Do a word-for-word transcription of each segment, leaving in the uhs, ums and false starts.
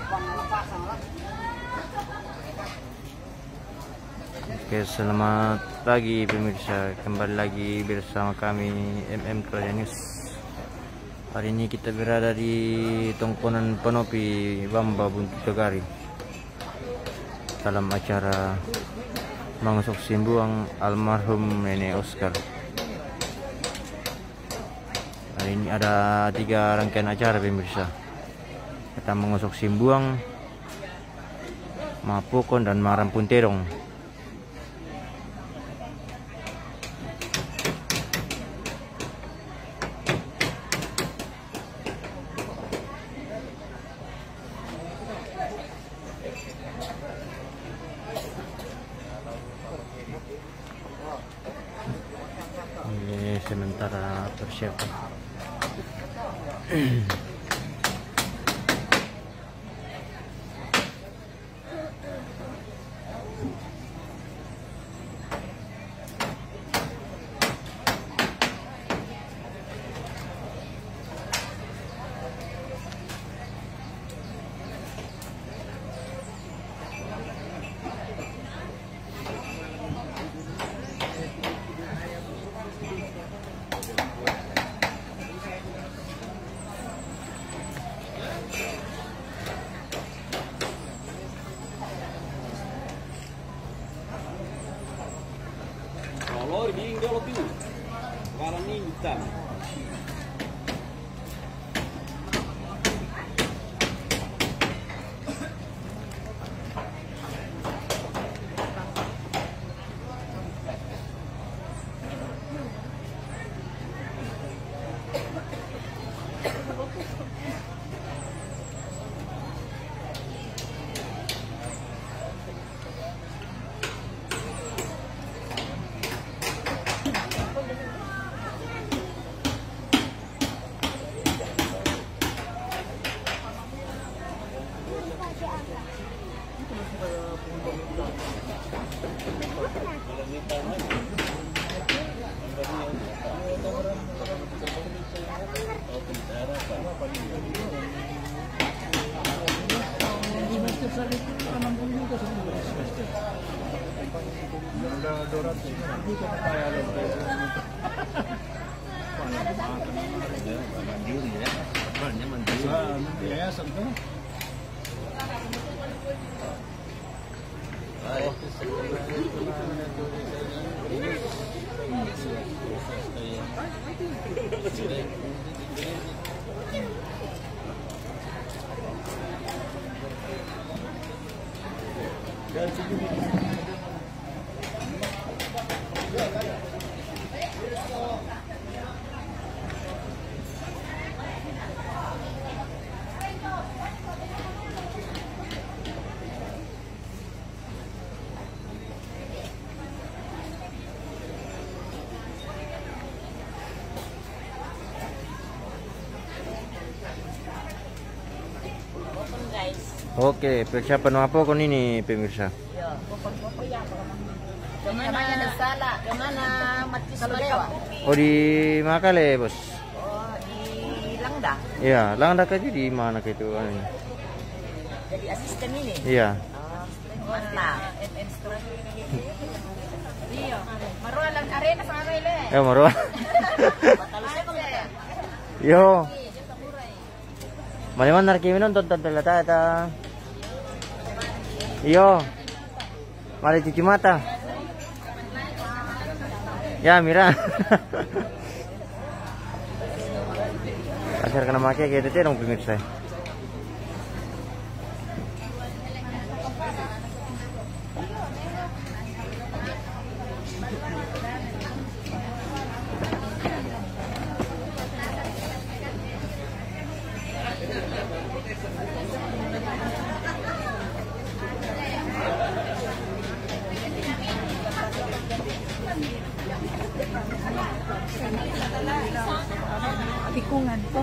Oke, selamat pagi pemirsa. Kembali lagi bersama kami M M Traja News. Hari ini kita berada di Tongkonan Panopi, Bamba, Buntu Tagari, dalam acara mangosok simbuang almarhum Nenek Oscar. Hari ini ada tiga rangkaian acara, pemirsa. Kita mangosok simbuang, mapokon, dan marampun tedong. Ini sementara persiapan. Mandiri ya, banyak mandiri. Yayasan tuh. Oke, persiapan apa kon ini, pemirsa? Kemana? Kemana? Mati Salewa. Oh, di Makale, Bos. Oh, di Langda. Iya, Langda kaji di mana ke itu, anu? Jadi asisten ini? Iya. Oh, mantap. Iya. Maroa lang arena sama Mele. Ya, maroa. Yo. Mari mana, Riki, minum, tonton tata. Iyo. Mari cuci mata. Ya, Mira. Asar kena make kayak gitu dong, pemirsa. Tikungan to.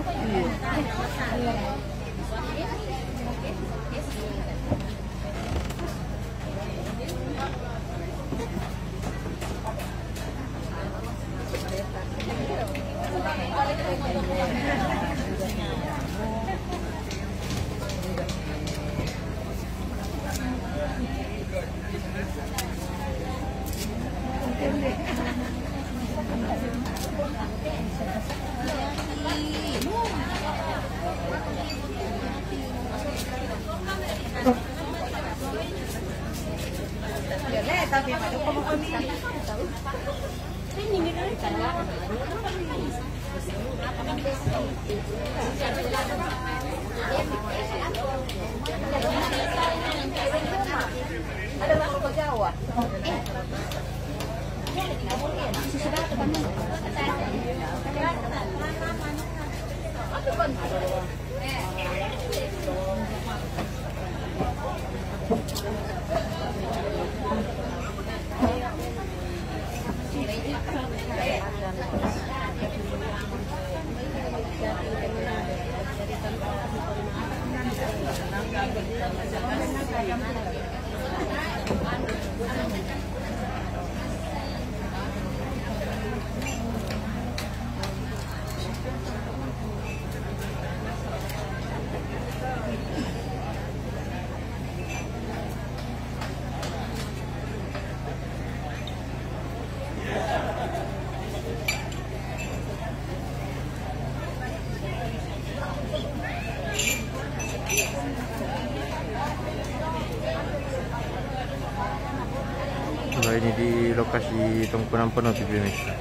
Kalau ini di lokasi tongkonan penuh, pemirsa.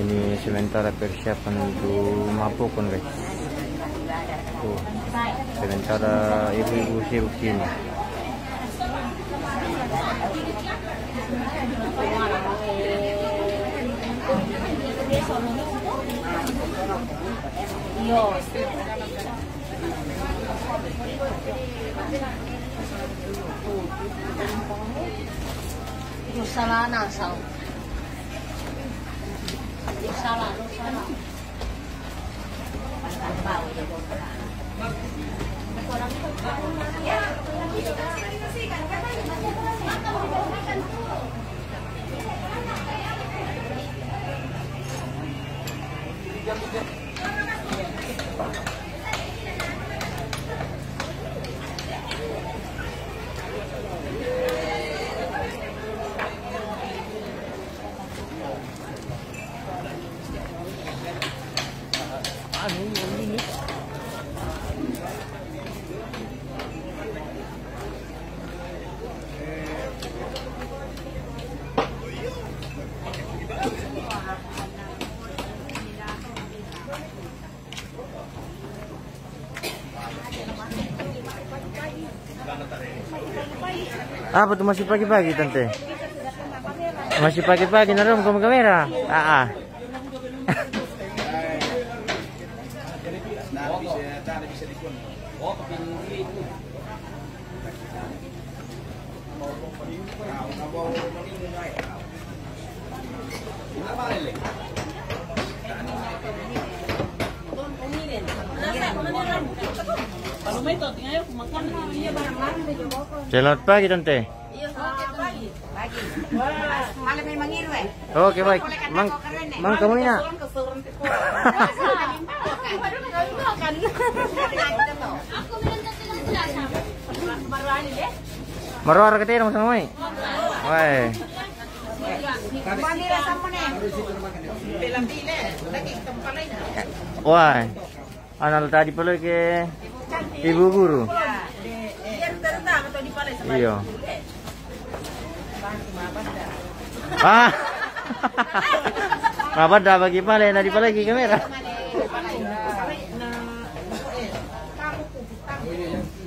Ini sementara persiapan untuk mapokon, guys. Tuh, sementara ibu-ibu sibuk sini. Apa tuh, masih pagi-pagi, Tante? Masih pagi-pagi, narom kamu kamera? Ah, ah. Selamat pagi, Tante. Iya, selamat pagi. Pagi. Malam memang iru, eh. Oke, baik. Mang, mang kamu ini, nak? Maruara kita yang sama, mai. Wah. Wah. Ana tadi pale ke ibu guru. Iyo. Ah. Apa dah bagi pale, na di pale ke kamera?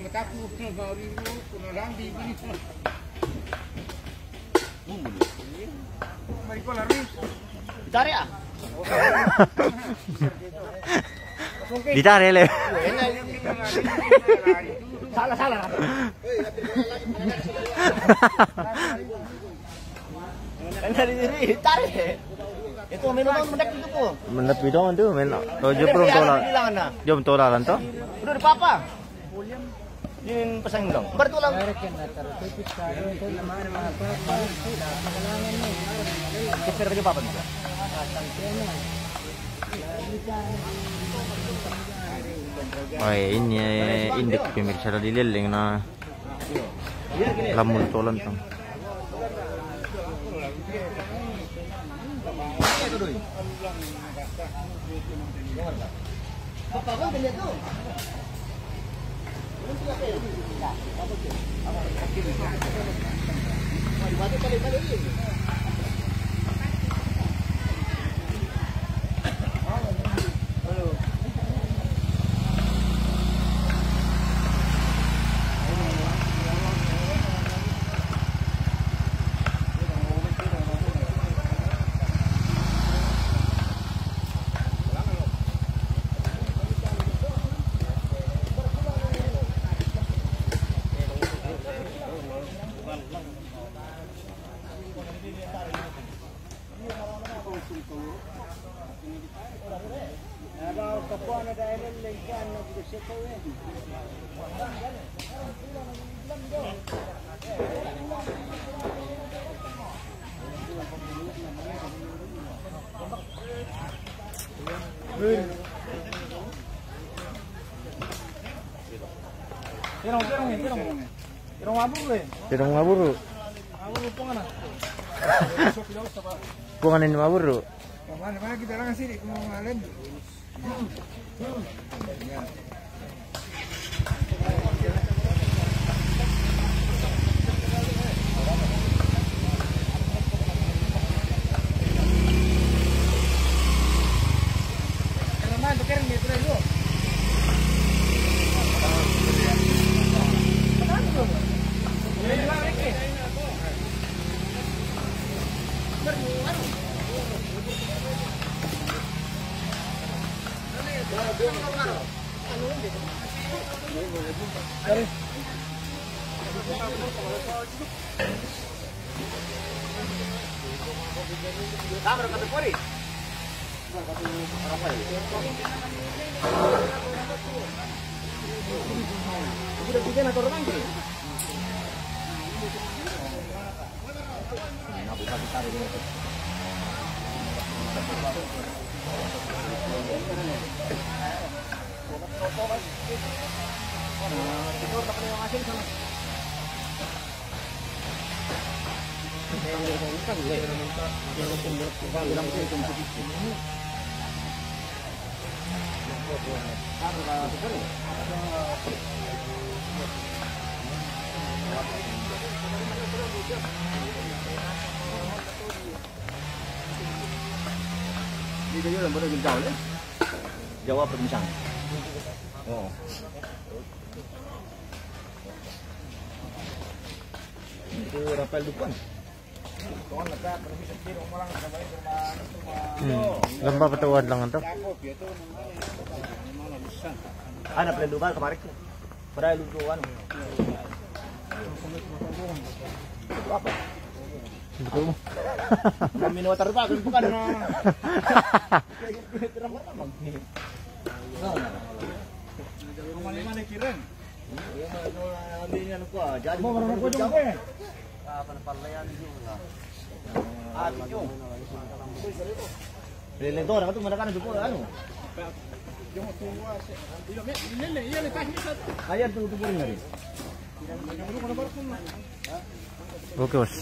Mataku, lima ribu, kurang lebih. Ditarik ah. Ditarik le. Salah, salah. Kan dari diri tarik. Itu minum mendek itu po. Mendek bidang tu main. Tujuh puluh dolar. Jom dolar lan to. Udah di papa. Ini pasang ulang. Bertulang. Kita kerja apa nih? Oi, ini indik pemirsa tadi leleng na. Lamul tolan tong. Pirong, pirong, pirong. Pirong maburu, eh. Pirong maburu. Maburu, pungan na. Pungan na maburu. Mana, mana kita orang sini, mau ngalen. Dito yun, ang barangay Jao, eh. Jao apa, Misang? Oo. Itu Rafael Dupuan. Hmm. Lamba pa tuwad lang ito. Ano, Rafael Dupuan, kamarik ko. Para lutuan. Apa? Betul. Kami nawa tarupa, kan bukan na. Mana-mana kiran. Hindi niya ano pa. Jadi mo, marunong ko yung kape. Ah, panapalayan yung, ah. Ate yung. Lele, ito, ano, ito, manakanan, ito po, ano? Ayan, ito, ito po rin na rin. Oke, Bos.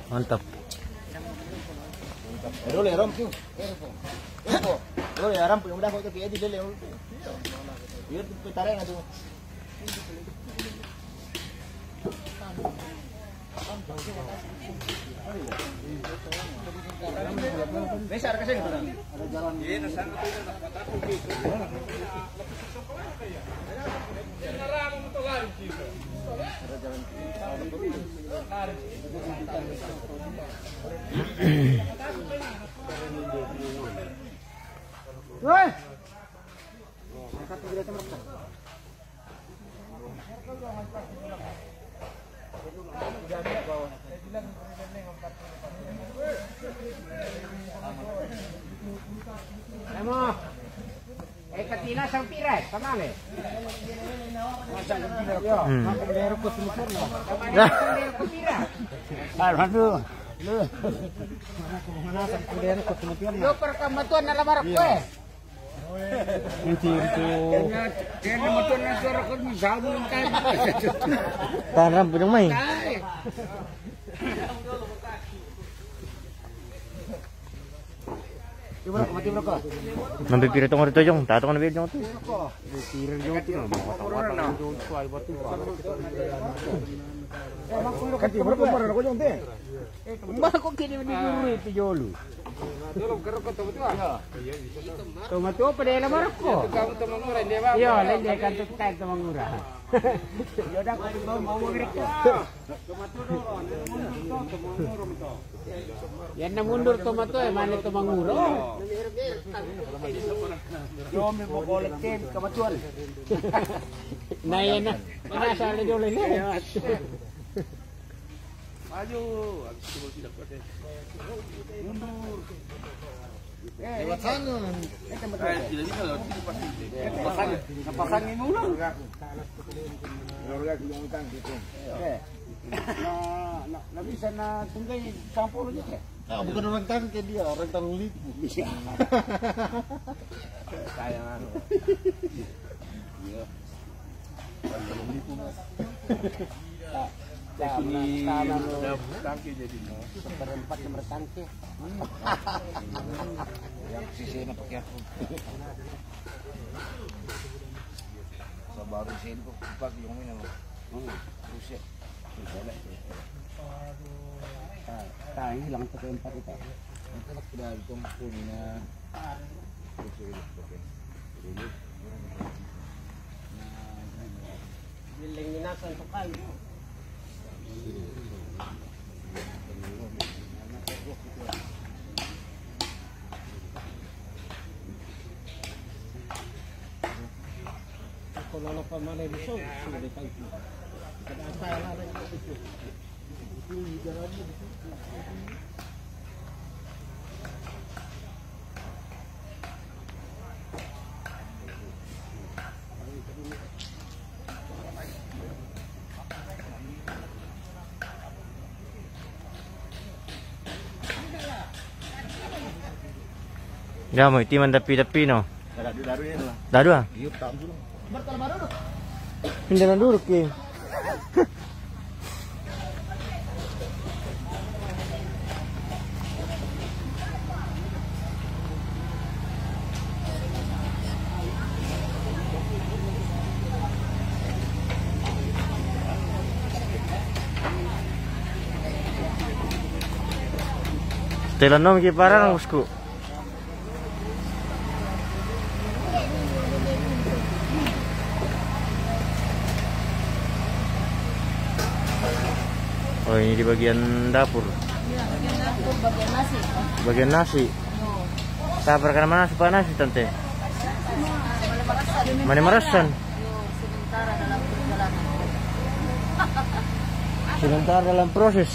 Mantap. Dole, rompu. Dole, rompu. Yung udah ko, tapi edi dole, rompu. Biar tuh petarin aja. Besar kasi. Woi. Emo. Eh, katina sang pira, eh, kamale. Hmm. Aduh. Lu. Yo, perkamatuan na lamarok ko, eh. Itu, itu. Kaya na motor na suara ko, sabi ng tayo. Tanam, pinang may. Ay. Mapipira tong rito yung, tato ko na biyad yung ito. Pipira yung ito, mga tawatan yung ito, ay, ba't ito? Kati, bro, kung marunong ko yung ito, eh. Mako kini ni dulu iti yolu. Tomato pa dela marko. Yo, lende kan tu kai tomangura. Yo da ko mau mau rek. Yan na mundur tomato e, mane tomangura. Yo me mo ko le tem kamatuan. Na yan na. Mana sa le jole. Ayo, habis itu tidak pakai. Mundur. Lewat sana. Eh, tempat Eh, tidak bisa lewat sini pasti. Pasang, pasang ini ulang. Keluarga aku yang utang gitu. Eh. Nah, nah, nah, bisa na tunggai campur aja, ya? Ah, bukan orang Tangke dia, orang Tanglui. Bisa. Kayak anu. Iya. Orang Tanglui, Mas. Tak, tak, ini udah tangke jadi, no. Seperempat nomor tangke. Yang sisi ini pakai aku. Sabar sih, kok kipas yang ini, no. Terus ya. Nah, nah, ini langkah keempat kita. Itu sudah dikumpulnya. Bilang minasan to kayo. Ako na lang pa man ay gusto, gusto na kayo. Kada ang kaya na lang ito. Ya, mau iti man dapi-dapi, no? Daru, daru yan lah. Daru, ah? Iyo, tam dulu. Hindi na duro, eh. Telan no, miki parang, bosku. Oh, ini di bagian dapur. Iya, bagian dapur, bagian nasi. Bagian nasi. Yo. Sa perkara mana supaya nasi, Tante? Mana marasan? Yo, sementara dalam perjalanan. Sementara dalam proses.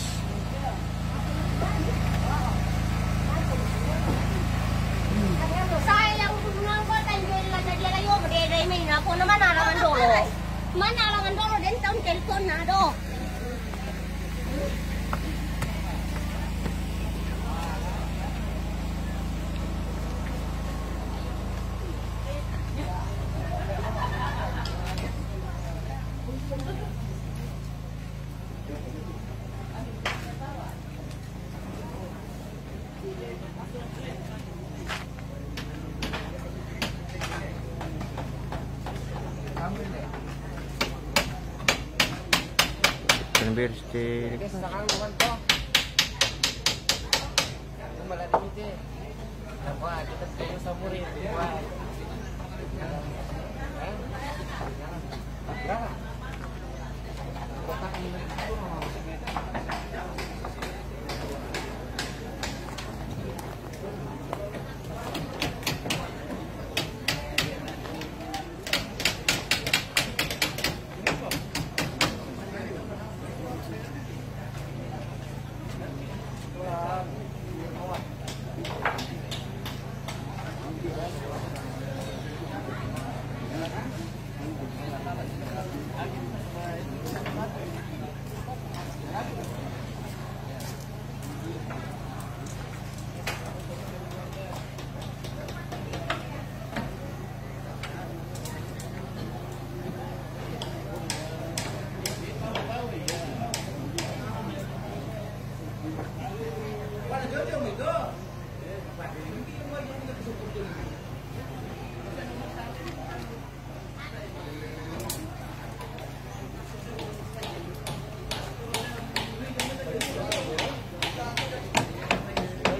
Saya yang hubungan ko, tayo yung lasa dia kayo, madede may na ako naman, alangan dolo. Man, alangan dolo, din taon cellphone na, do. Pembeli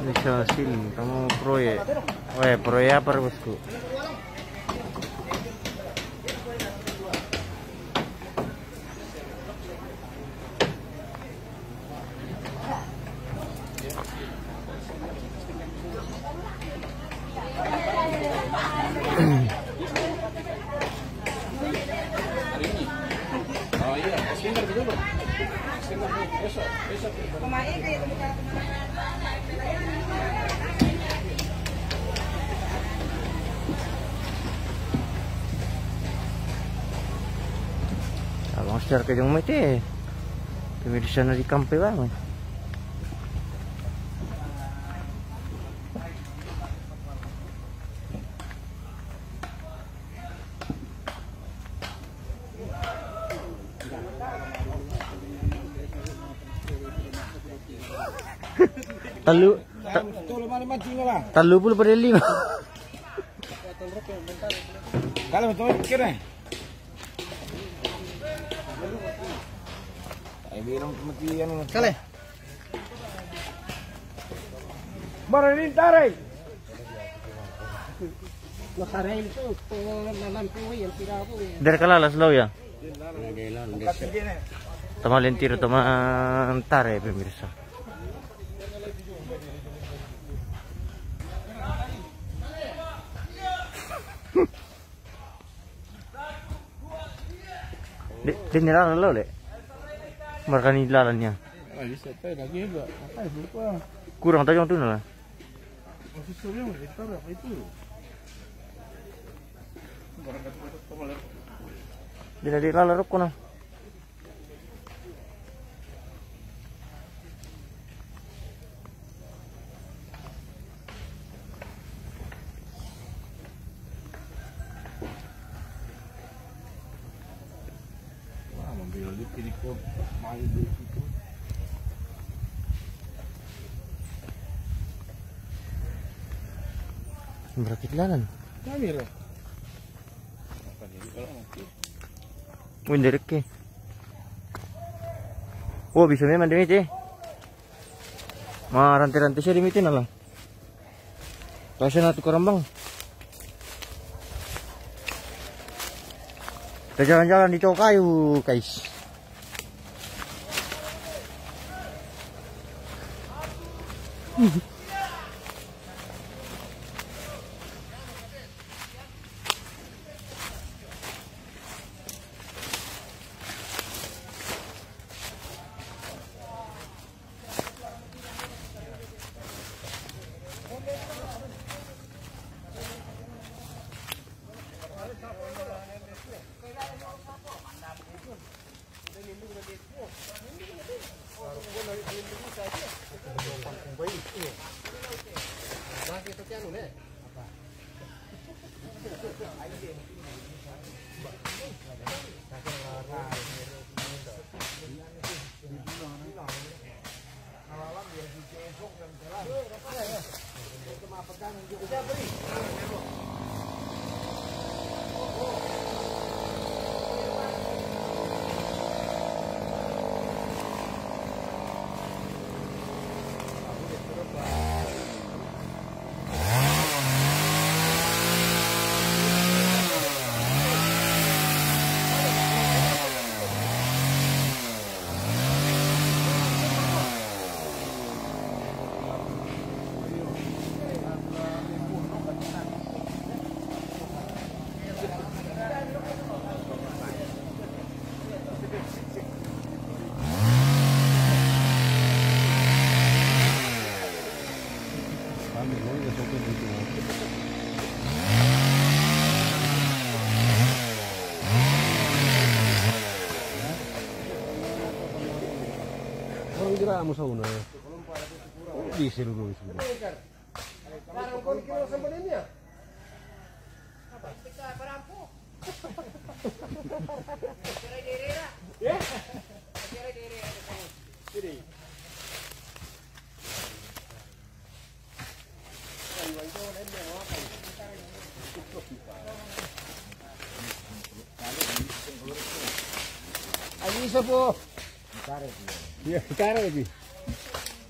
Bisa sin, kamu proyek. Weh, proyek apa, bosku? Master ka jong mete. Pemirsa na di kampe bang. Talu, ta-, talu puluh pada lima. Kalau betul kira. Ay, bilang kematian. Kale. Bara ni tarik. Dari kalalas lo ya. Tama lentiro tama tare pemirsa. De, de ni lalan lo, le. Markani lalan ya. Kurang tajong tu na la. Dina di lala roko na. Wah, mobil di sini kok main di situ. Berakit lalan. Kami lah. Apa jadi kalau mati? Win derek ke. Oh, bisa memang demi te. Ma rante-rante saya demi te na la. Kasi na tu karambang. Kita jalan-jalan di Tokayu, guys. Orang kira amo sauna. Oh, diesel dulu itu. Ay, isa po. Ya, kare bi.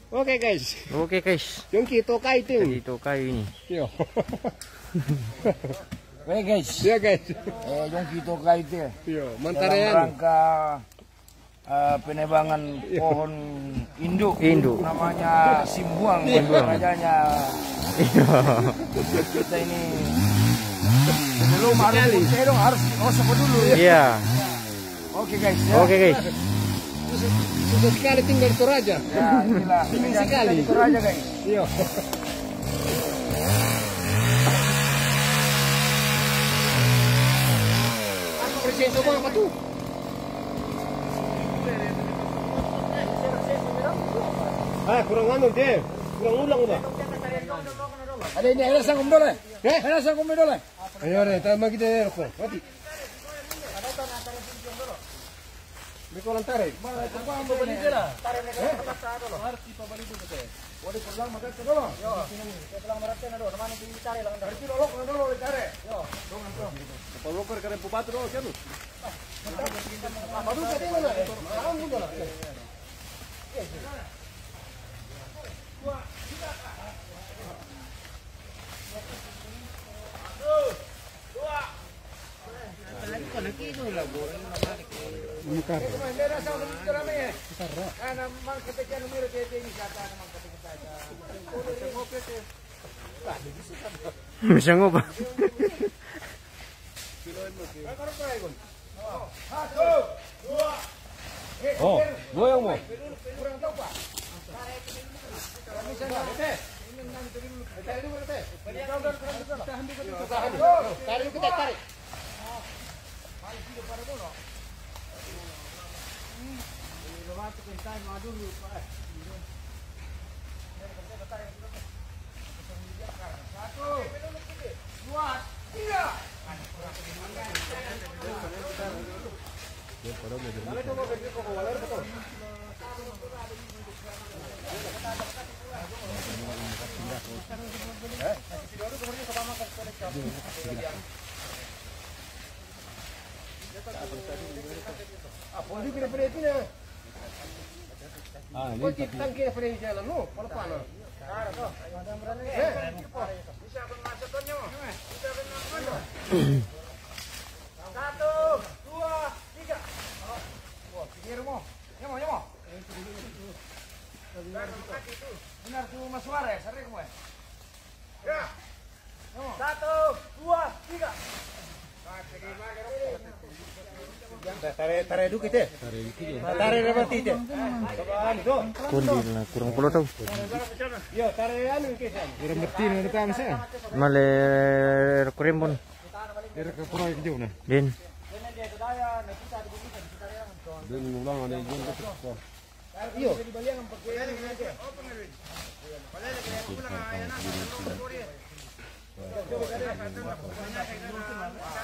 Oke, guys. Oke, guys. Yongki Tokai ting. Jadi Tokai ini. Yo. Oke, guys. Ya, guys. Eh, Yongki Tokai ting. Yo, dalam rangka, eh, penebangan pohon induk. Induk. Namanya simbuang, simbuang. Rajanya. Iya. Kita ini sebelum harus, harus osok dulu. Iya. Oke, guys, ya. Oke, guys. Susah, susah sekali tinggal di Toraja. Ya, inilah. Dingin sekali. Di Toraja, guys. Iya. Apa presiden semua apa tuh? Ah, kurang anu deh, kurang ulang udah. Ada ini, ada sanggup dole. Eh? Ada sanggup dole. Ayo deh, tambah kita ya, kok. Mati. Beko lantare. Mana itu bang? Balik dulu. Tarik dulu. Harus kita balik dulu, teh. Boleh pulang makan dulu. Yo. Kita pulang makan dulu. Mana di tarik lang. Dari dulu, dulu tarik. Yo. Dong, dong. Apa lo perkara bupati dulu, siapa? Apa tuh tadi mana? Kamu dulu. Bisa ngapa? Oh, goyang mo. Tarik kita, tarik. Ah, ini. Satu, dua, tiga. Wah, pinggir mo. Ya mo, ya mo. Benar tuh Mas Suara ya, sering mo ya. Ya. Satu, dua, tiga. Tare, tare dukit eh. Tare dukit eh. Tare rebati eh. Kundi na kurang puluh tau. Yo, tare anu ke. Kurang bertin na tama sa. Male kurembon. Ira ka proyek jauh na. Din. Din ulang ada jauh. Iyo.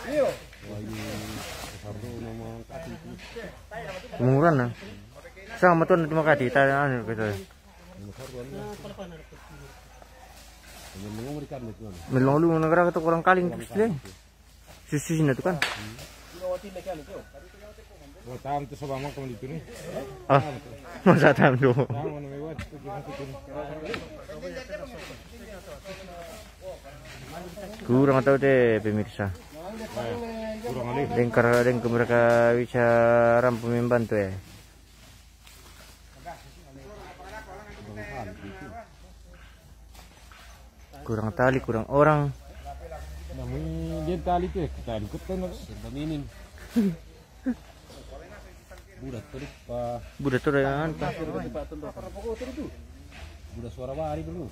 Iyo. Kumuran na. Sa maton na tumakati, ta anu kita. Melong lu negara kita kurang kaling terus deh. Susu sini tuh kan. Oh, tam tu sabama kau itu ni. Ah, masa tam tu. Tam mana mewah tu kita tu. Kurang tau deh pemirsa. Kurang alih. Deng kara deng ke mereka bisa rampu membantu ya. Kurang tali, kurang orang. Namun dia tali tu, tali kau tu nak. Serba minim. Budak tu, Pak. Budak tu dah kan, Pak. Budak suara wari dulu.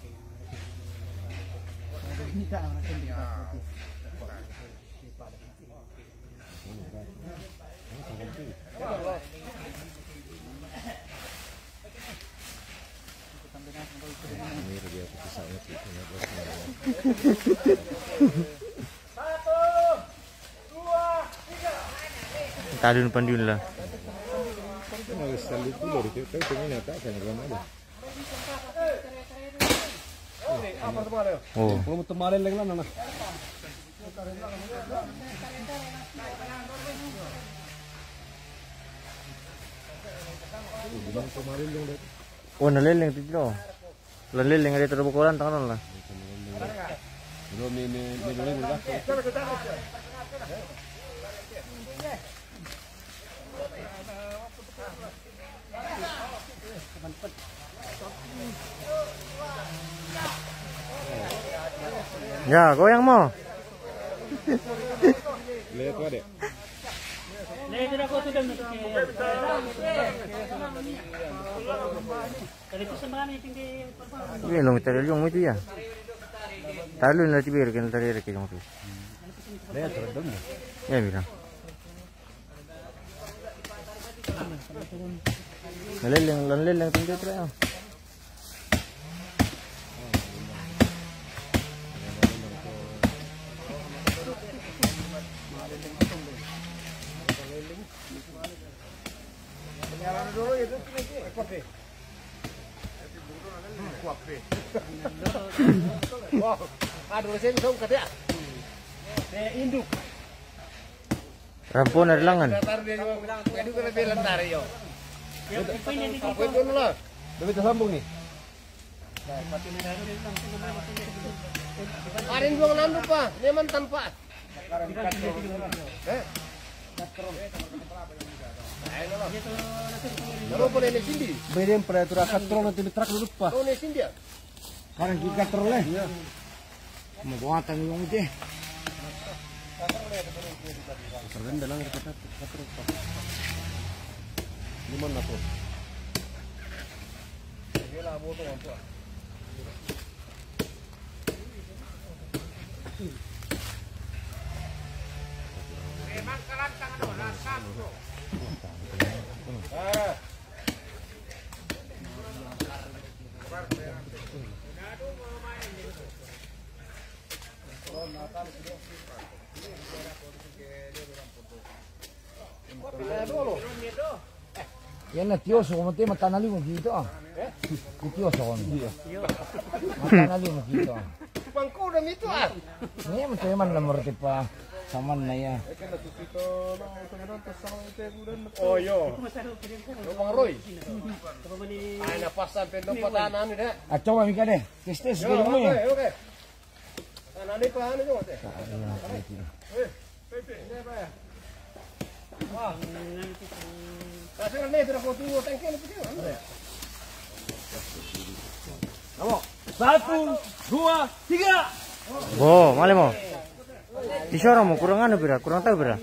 Talun pandun lah. Oh. Belum temalin lagi lah, nana. Oh, naleleng tu dulu. Naleleng ada terbuka orang tangan lah. Bro, me, me, me, me, me, Ya, goyang mo. Lihat tu, Dek. Ini long tadi long itu ya. Talun lah tibir kan tadi rek yang tu. Ya bilang. Leleng, leleng tinggi tu ya. Wah, aduh, saya bisa buka dia. Saya induk. Rampon ada langan. Taruh dia juga. Jadi kena bela ntar, yo. Apa itu lah? Udah kita sambung nih. Ada yang jual nanduk, Pak. Dia mantan, Pak. Eh? Kalau boleh ni sindi. Beden pada tu rakat terus nanti beterak dulu, Pak. Kau ni sindi, ya? Sekarang kita terus, eh. Iya. Mau kuatan ni, Bang, okey. Terus dalam kita terus, Pak. Lima ratus. Iya na tioso ko mate matana lima gitu, ah. Tioso ko. Iya. Matana lima gitu, ah. Bangku udah itu, ah. Ini mate man nomor tipe saman na ya. Oh, yo. Bang Roy. Ay, napasan, pero patana ni deh. Ah, coba mika deh. Tes, tes, oke, oke. Satu, dua, tiga. Bo, male mo. Di soro mo, kurang anu pira, kurang tahu pira.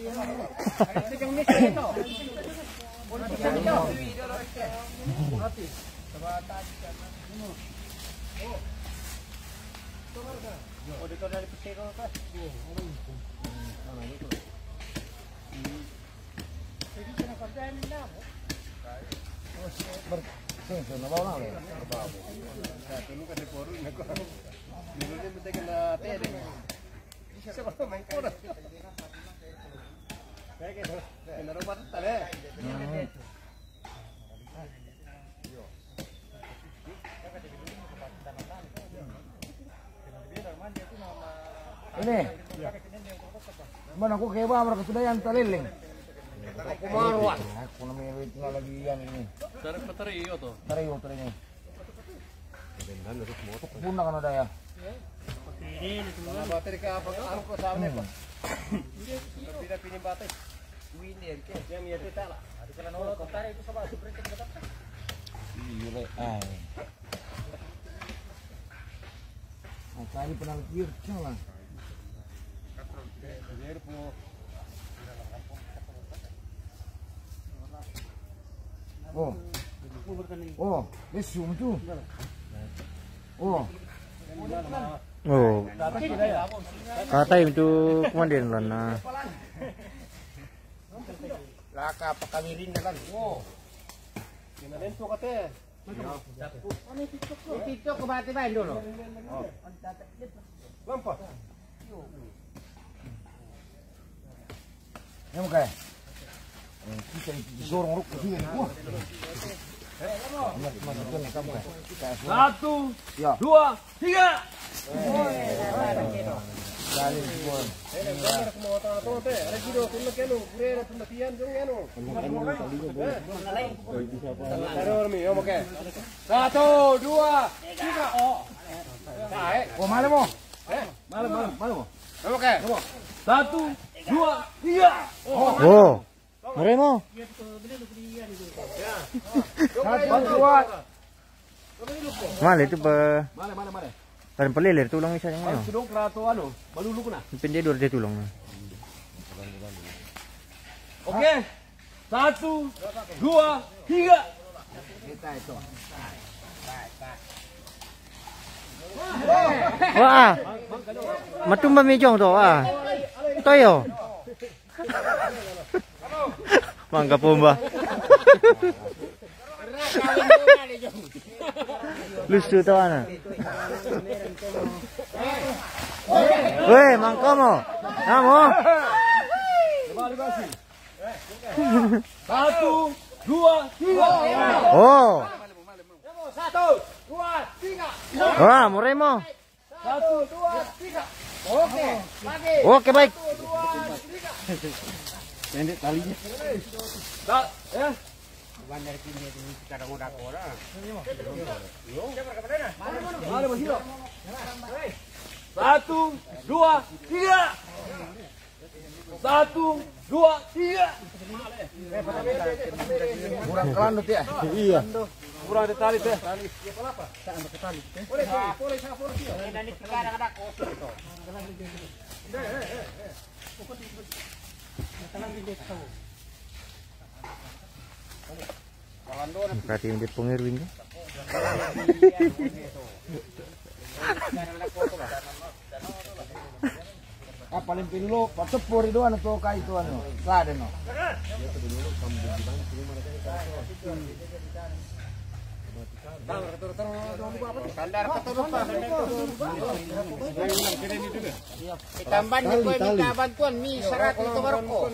Ini. Mana aku kayak bang, mereka sudah yang taleleng. Aku maru, ah. Aku namanya tinggal lagi yang ini. Tarik, tarik, iyo tuh. Tarik, iyo, tarik ini. Bunda kan ada ya. Bateri ke apa? Anu ko sa amin, Pak. Tidak pilih bateri. Ini ya, kita. Yang ya, kita lah. Ada kalau orang tertarik itu sama seperti kita. Iya, ay. Ang kali pa ng pure lang. Oh. Oh, let's zoom too. Oh. Oh. Katay itu kuman din lang na. Laka pa kami rin na lang. Oh. Kinalento ka, te. Ito ko ba, ate, ba, dulu? Lampa. Yan mo kaya. Eh, kita ito, disorong ruk ko siya. Satu, dua, tiga. Galing, boy. Satu, dua, tiga. Oh. Tae. Oh, male mo. Eh? Male, male, male mo. Oke. Satu, dua, tiga. Oh. Oh. Mare mo. Satu, dua. Male itu pa. Male, male, male. Parang palilir, tulang isa yung ano. Parang sidong krato, ano, malulog na. Yung pendedor de tulang na. Okay. Satu, dua, tiga. Kita ito. Wah. Matumba mi jong to, ah. Toyo. Mangga pumba. Lusu to, ano. Weh, mangga mo. Namo? Satu, Dua, tiga. Oh. Satu, dua, tiga. Wah, Moremo. Satu, dua, tiga. Oke, lagi. Oke, baik. Satu, dua, tiga. Pendek talinya. Sa-, ya. Bukan dari sini, itu sekarang udah kurang. Satu, dua, tiga. Satu, dua, tiga. Kurang kelandut ya? Iya. Kurang ada tali teh. Berarti yang di pengirwin tuh. Ah, paling pinulo, pateppo ri doang to kai to anu. Lade no. Sandar ke turun. Tambah ni ko minta bantuan mi seratus to barko.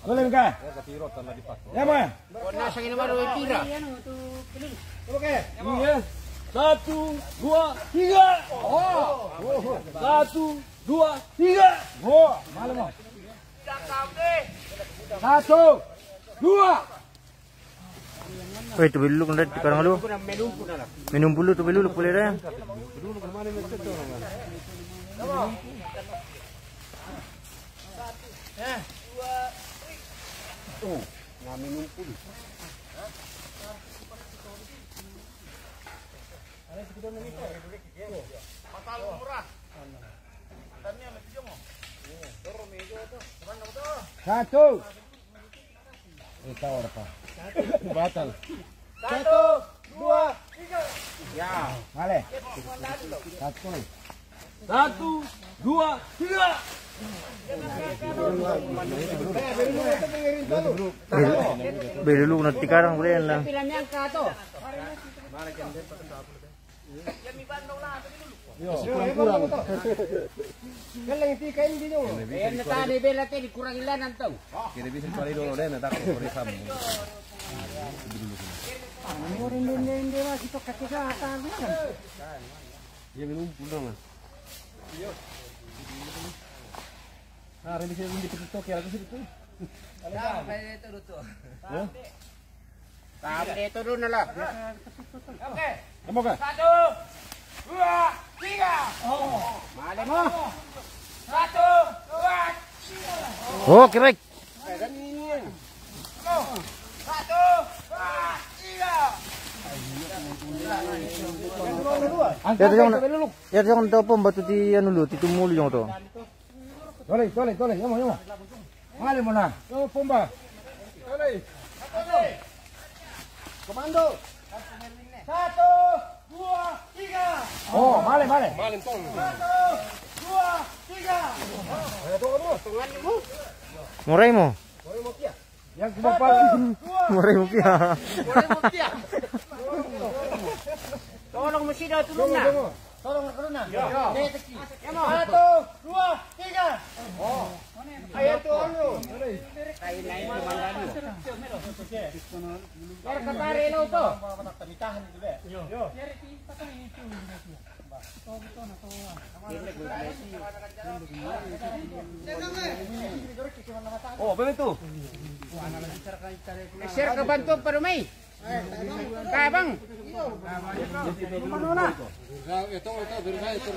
Boleh ka? Ya, ma. Kau nasa ini baru pira? Oke. Iya. Satu, dua, tiga. Oh. Satu, dua, tiga. Oh, malu, ma. Satu, dua. Weh, tu beluluk nda di karang lu. Minum bulu tu beluluk boleh dah. Oh, na minum pulu. Satu. Ita ora pa. Batal. Satu, dua, tiga. Ya. Male. Satu. Satu, dua, tiga. Belu, belu nanti karang boleh lah. Yo, kurang-kurang. Galang ti kain di nyo. Ayan na tani bela te, di kurang ilan ang tao. Kira bisa pala dulu deh, na tako ko rin sa mo. Ano rin din, din, din, mas ito kasi sa ata. Iya, minum pula, mas. Ah, rin bisa hindi pa ito, kaya gusto ito. Ano ba? Pwede ito, luto. Ha? Tahan dito doon na lang. Oke. Kamu ka? Satu, dua, tiga. Mali mo. Satu, dua, tiga. Oh, correct. Satu, dua, tiga. Ang Ito yung, ito yung topo, bato ti ano lo, ti tumuli yung to. Tole, tole, tole, yamo, yamo. Male mo na. Yo, Pumba. Tole. Komando. Satu, dua, tiga. Oh, male, male. Male, tong. Satu, dua, tiga. Ayo, tong, tong. Morai mo. Morai mo, pia. Yang kumapal. Morai mo, pia. Morai mo, pia. Tolong mo sino, tulong na. Tolong na, tulong na. Yo. Dito ki. Satu, dua, tiga. Oh. Ayan to, ano? Kain na yung kumandado. Pero katari, ano to? Tamitahan nito, be. Yo. Oh, pero ito. Share ka bantu pa rumay. Kabang. Ito, ito, ito.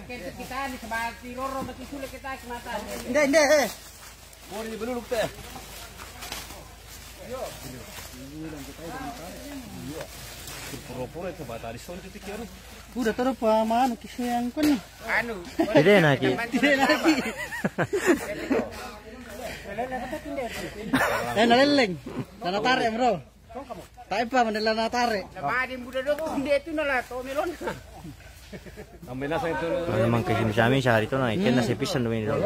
Kita ni sa mga tiroro, makisulit kita sa mata. Hindi, hindi, eh. Puri beluluk te. Puro-puro ito bata di son titi kero. Udah toro pa maano kisiyang kun. Ano? Hindi na ki. Hindi na ki. Eh, naleleng. Nanatare, bro. Tae pa, manila na tare. Labadi muda do, tunde tu na la, to melon. Ang binasa ito. Ano naman kasi sami sa harito na, ikin na si Pisan dumin do.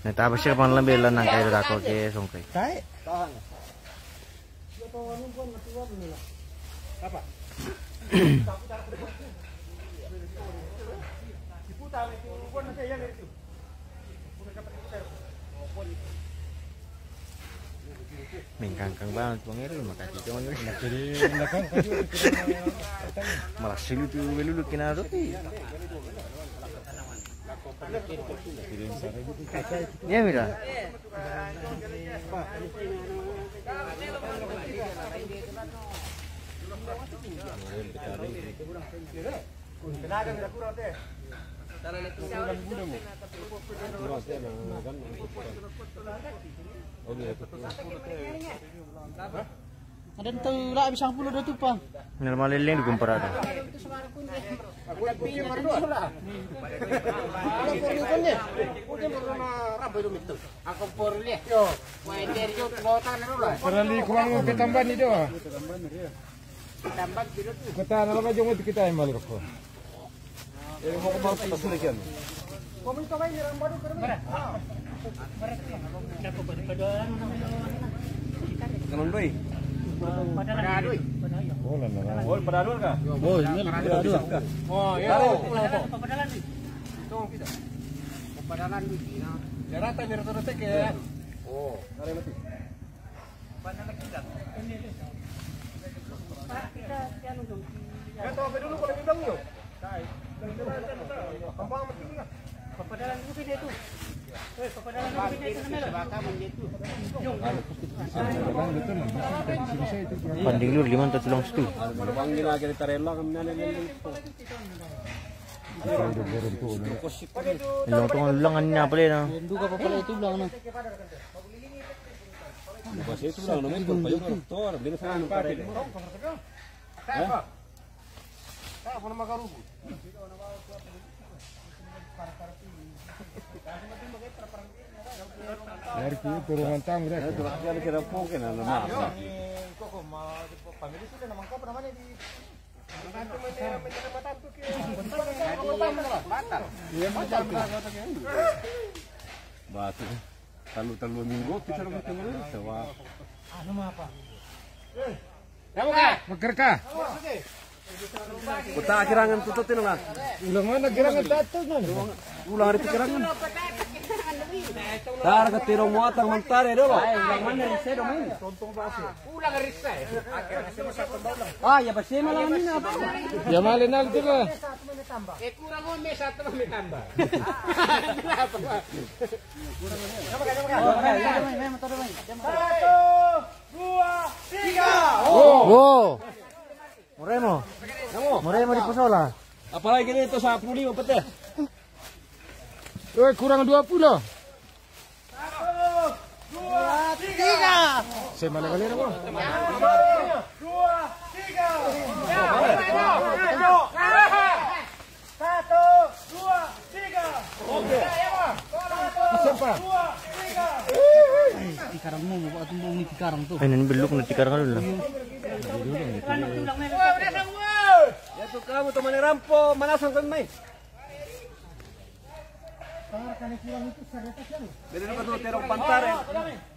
Na tapos siya pang lambi lang ng kayo dako ke songkay. Tae. Apa? Mengkangkang banget Bang Eril, makasih Bang Eril. Malah silu tu belulu kena tu. Iya, mira. Ada tu lah bisa puluh dah tu, Pak. Normal leleng di kumpara ada. Aku perlu kan ya? Aku perlu na rambut itu mitu. Aku perlu ya. Yo. Wah, dia itu mau tangan dulu lah. Perlu kurang mau tambah ni doh. Tambah gitu tu. Kita nak apa jom kita yang balik rokok. Eh, mau kemana kita suruh kan? Kamu itu main di rambut itu. Mana? Kanon doi. Pada doi. Oh, lah, lah. Oh, pada doi kah? Oh, ini pada doi. Oh, ya. Pada doi. Pada doi. Ya, rata, biar rata-rata ke. Oh. Ada mati. Kita, kita anu dong. Ya, tahu apa dulu kalau bilang yuk. Panding lur lima minta tulung situ. Ilong tu ulang anina pala na. Duka pa pala itu ulang na. Kasi itu ulang na, may pagpayong doktor. Hindi na sa ano pare. Ha? Dari kiri turun mantang udah. Itu lagi ada kira poke na nama. Batu. Talu talu minggu kita bertemu. Anu apa? Kamu kah? Mager kah? Uta kirangan tutut ini lah. Ulang mana kirangan tutut mana? Ulang ada kirangan. Tar ke tiro muatang mantare dulu. Ulang mana saya domain. Ulang risa. Ah, ya pasti malah ini apa? Ya malah nal tu lah. Eh, kurang on me satu me tambah. Kenapa? Satu, dua, tiga. Oh. Wow. Moremo. Moremo di Posola. Apalagi ini tu sepuluh lima pete. Eh, kurang dua puluh. Satu, dua, tiga. Saya malah balik apa? Satu, dua, tiga. Satu, dua, tiga. Oke. Siapa? Dua, tiga. Tikarang mau buat tumbang ni tikarang tu. Ini beluk na tikarang dulu. Ya tu kamu teman rampo, mana sang kami? Beda na tu terong pantare.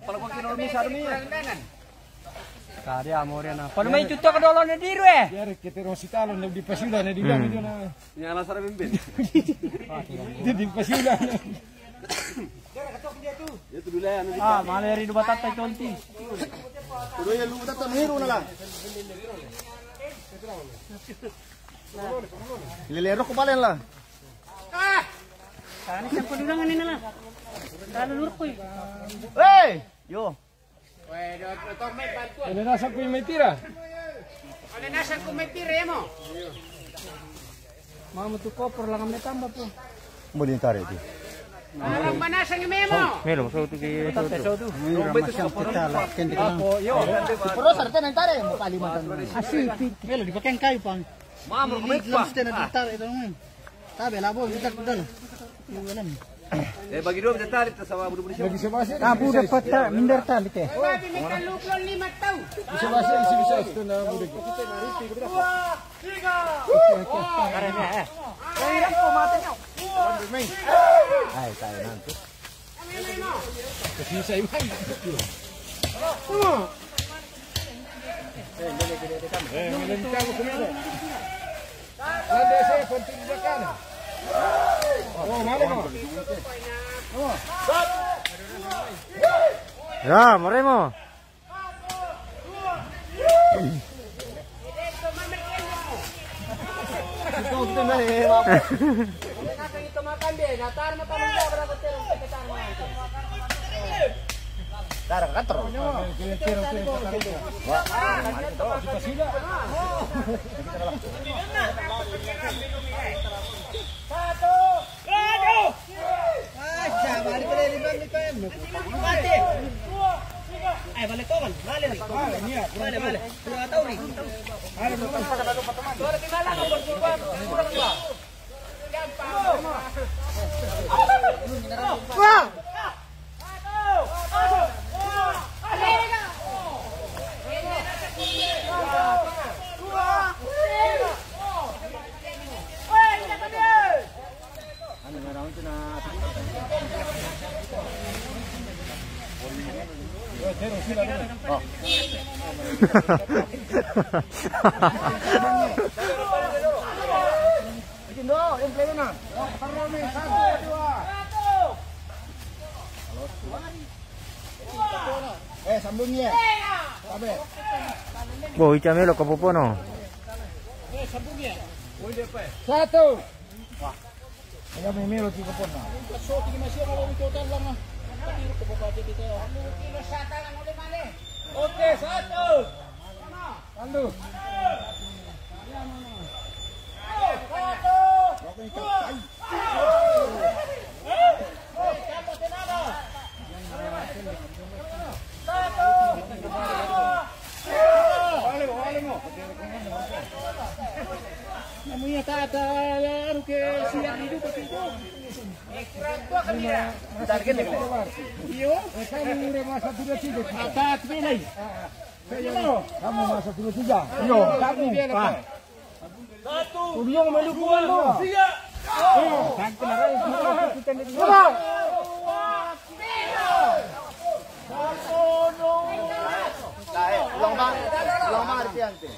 Pala ko kino misa demi. Kade amore na. Pala mai tutok dolo na diru eh. Biar kita rong sitalo na di pasula na di bilang itu na. Ni ala sara bimbe. Di di pasula. Ya tu dulu ya. Ah, maleri dua tata conti. Udah ya lu tata miru na la. Lele roko balen la. Tani sa ko dulang ni na la. Talo lurko. Hey, yo. Ole nasa ku mai tira. Ole nasa ku mai tira mo. Mama tu kopor lang me tamba po. Mo din tare tu. Alam ba nasa ni memo? Melo, so tu ke so tu. Pero sa tane tare mo paliman. Asi pi. Melo di pakai kayu pang. Mama ko mai pa. Tabe la bo kita dala. Eh, bagi dua minta tali tu sama bulu-bulu siapa? Kabu dapat tak minder tali teh. Bisa bahasa, bisa, bisa, itu nama bulu. Dua, tiga. Hai, tayo nanti. Kasi sa iman. Eh, hindi, hindi, hindi, hindi. Eh, hindi, hindi, hindi, hindi. Lande sa konting bakana. Ya, moremo. Eh, sambung ya. Sabe. Bo, ica melo ka popono. Satu. Ayo, mimiro tiga pona. Oke, satu. Tandu. Namanya tak ada anu ke siang hidup itu. Iyo. Kamu masa dua tiga. Iyo. Kamu masa dua tiga. Iyo, kamu. Pak. Udah yang malu kuan tu. Iyo. Satu. Ulang bang, ulang bang arti ante.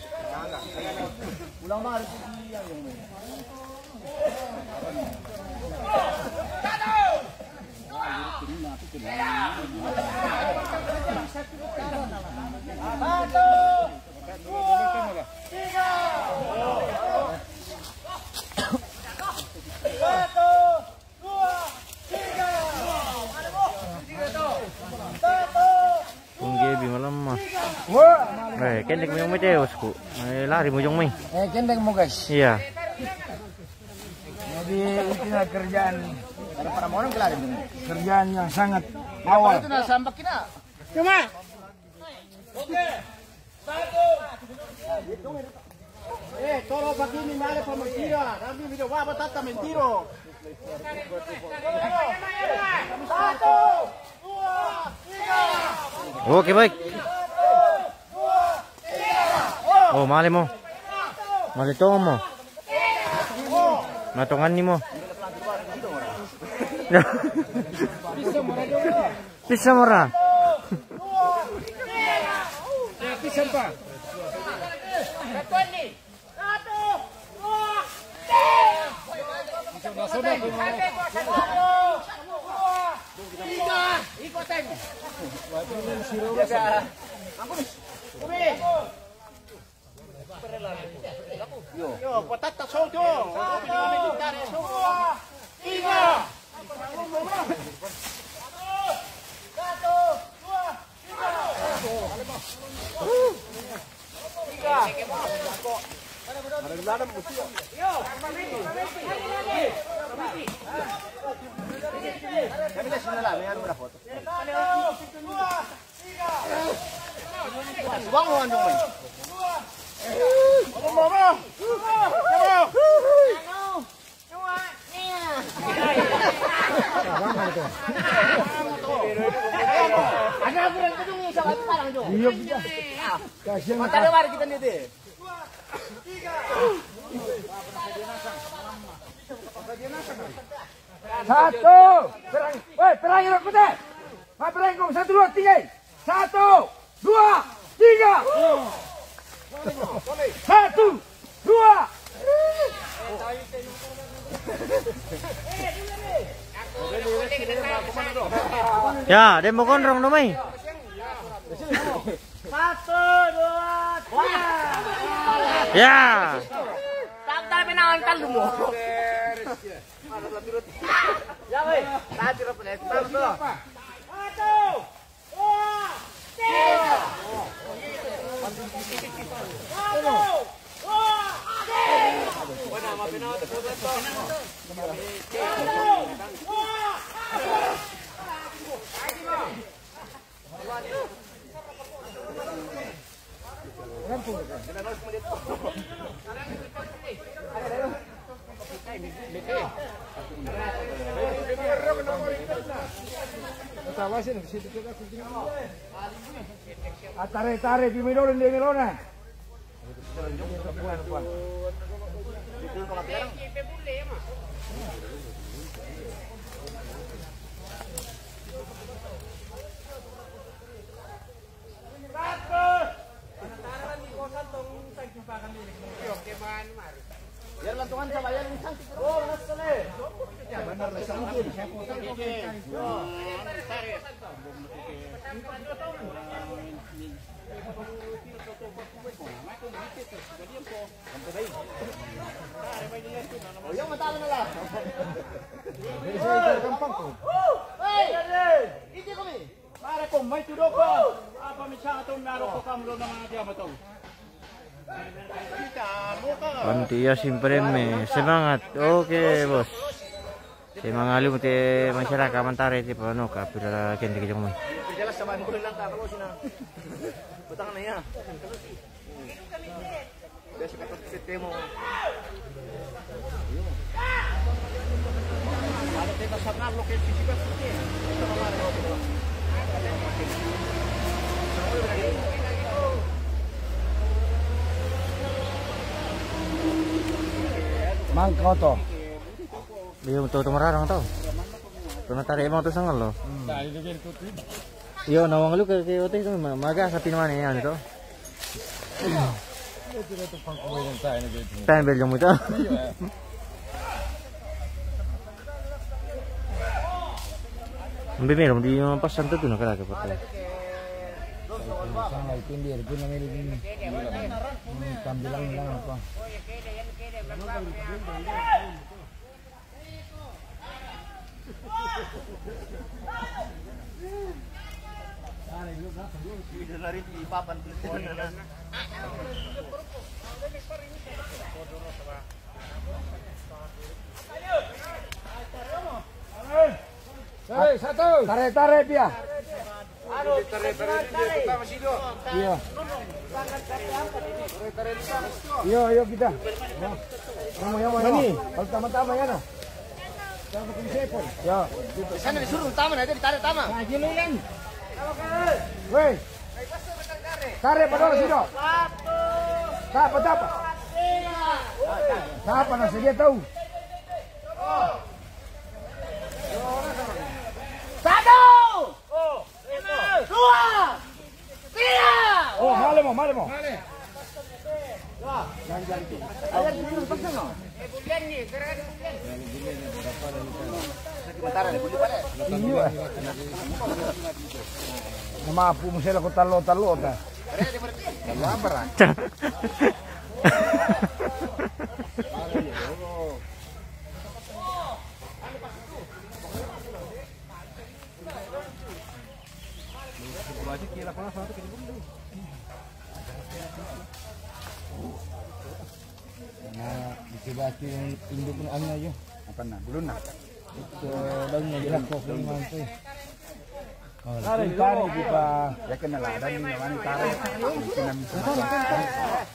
Ulang bang arti yang Pungge bi malam mah. Eh, kendek muyong mai teos ku. Eh, lari muyong mai. Eh, kendek mo, guys. Iya. Jadi, itulah kerjaan. Ada para orang kelari. Kerjaan yang sangat awal. Itu nah sampak kita. Cuma. Eh, tolo pakini male pa mentira. Kami video waba tata mentiro. Satu, dua, tiga. Oke, baik. Oh, male mo. Male to mo. Matongan ni mo. Bisa mora. Yo, patata so jo. Tiga. Ada aku yang kedua nih, sama sekarang, Jo. Iya, kita. Kasihan. Mata dia mari kita nih, deh. Satu. Perang. Woi, perang yang aku deh. Maperengkong, satu, dua, tiga. Satu, dua, tiga. Satu, dua. Ya, dia mau gondrong dong, mai. Satu, dua, tiga. Ya. Tak, tak, penangan kan lu mau. Ya, weh. Tadi lo punya. Satu. Atare, tare, pimidoro, ndai melona. Biar lantungan sama ya, cantik. Oh, benar, cantik. Oh, yang mata mana lah? Gampang tuh. Hei, ini kami. Mare ko, mai tu doko. Apa mi sa to, maro ko kam lo na dia ma to. Anti ya, siempre me semangat. Oke, bos. Semangat lu te masyarakat mantare te pano ka pira kente ke jong mai. Jelas sama yang bilang tak kalau sina. Utang na ya. Biasa kata kita mau. Ada tema sangat lo ke sisi kan. Mangko to. Dia betul tu merarang tau. Pernah tarik emang tu sangat lo. Iyo, nawang lu ke, ke ote tu, ma-, maga sapi mana ya tu. Tahan bel jong mu tu. Ambil merong di pasan tu, tu nak kena ke pakai. Sama itu dia, itu namanya ini. Hmm, tampilan bilang apa? Hei, satu. Tarik, tarik, Pia. Iya. Iya, iya, kita. Yang mana, yang mana? Ini, kalau tama-tama ya, no? Tama ke sepon. Ya. Di sana disuruh tama, nanti ditarik tama. Nah, gini kan. Weh. Tarik, padahal sini. Tapa, tapa. Tapa, nasa dia tahu. Satu. Dua! Tiga! Oh, male mo, male mo. Male. Ayan, dito, pagkano? Sementara, di buli pala. Iyo, eh. Namapu mo sila ko talo-talo, ta. Talo apa, ra? Nah, dicoba yang induk anu aja. Apa nah? Belum nah. Itu daunnya jelas kok, belum mantap. Oh, tarik, tarik, kita. Ya, kena lah, dan ini mana tarik. Kena minta maaf.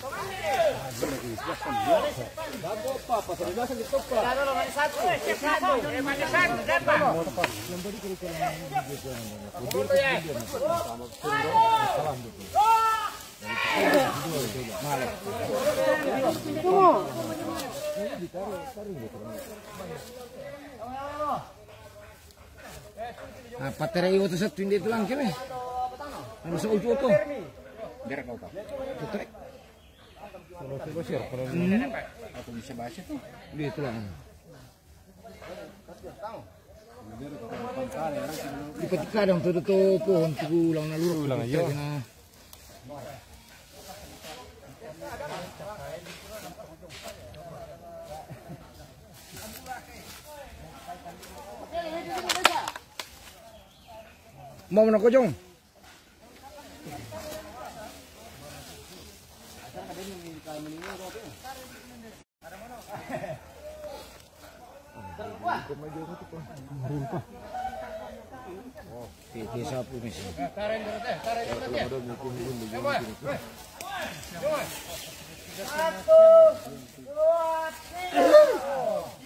Apa tere iwo tu satu inde tulang kene? Anu sa uju oto. Biar kau kau. Putere. Kalau coba share, kalau ini. Aku bisa bahasa tuh. Dia tulang. Di patikadang tu tu pohon tu ulang na lurus. Ulang, tu iyo. Mau mana kau, Jong?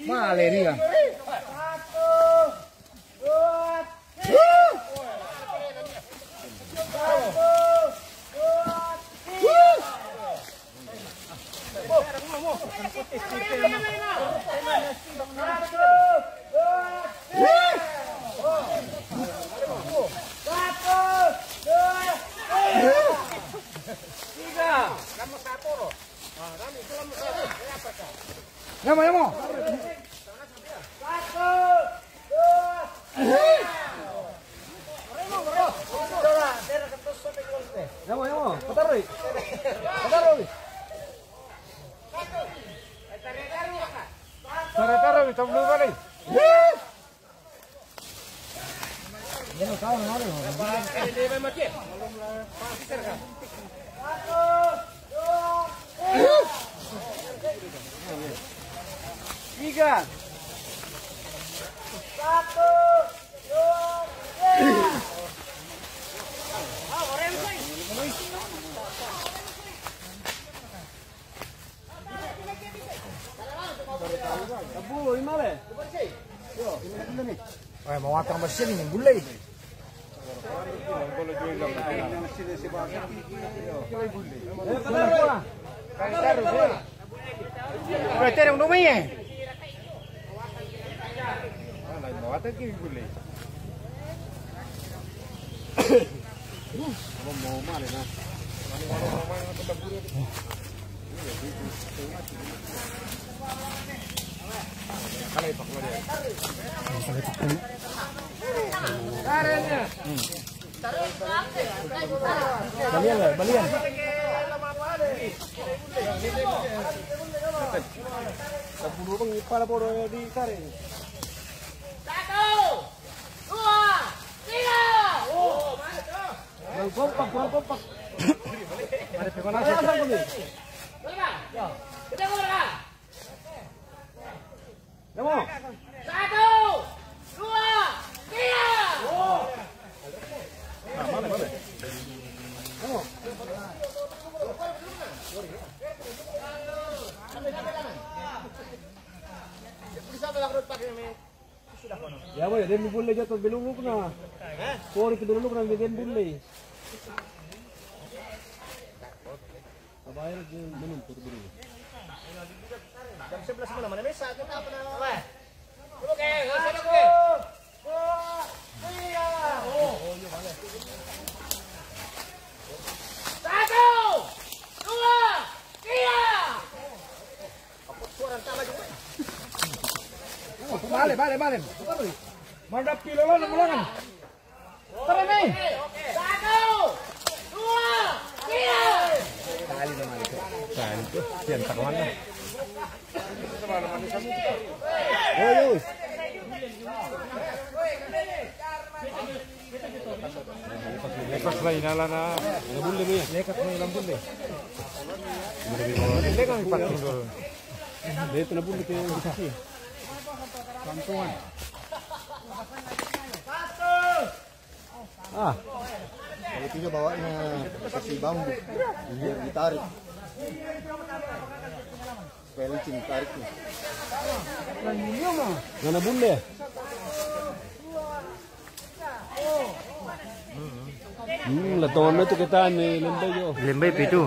Male dia. Yamo, yamo. Yamo, yamo. Patarui. Patarui. Tara-tara, mi tablu balik. Tiga. Satu, dua, tiga. Eh, mau atang mesin ni, boleh. Boleh terang dulu, eh. Mau atang ke boleh. Balian lah, balian. Sepuluh bang, kepala bodoh di karet. Satu, dua, tiga. Kurang kompak, kurang kompak. Ada pemanasan dulu. Satu, dua, tiga. Ya, boy, dem bulle jatuh beluluk na. Kori ke beluluk na, dem bulle. Abayar ke menun, putu beluluk. Jam sebelas malam, mana mesa, kita apa nama? Oke, oke, oke. Satu, dua, tiga. Balik, balik, balik. Mana pilo lo, lo, lo. Terus nih. Satu, dua, tiga. Kali nama itu. Kali itu. Yang tak mana? Oh, yus. Lepas lah, inala na. Lepas lah, inala, bulle. Lepas lah, inala, bulle. Lepas lah, inala, bulle. Dia itu na bulle ke. Bantuan. Ah. Kalau itu dia bawa na kasih bambu. Biar ditarik. Supaya licin tariknya. Mana bulle? Hmm, la tona tu kita ni lembai yo. Lembai pe itu.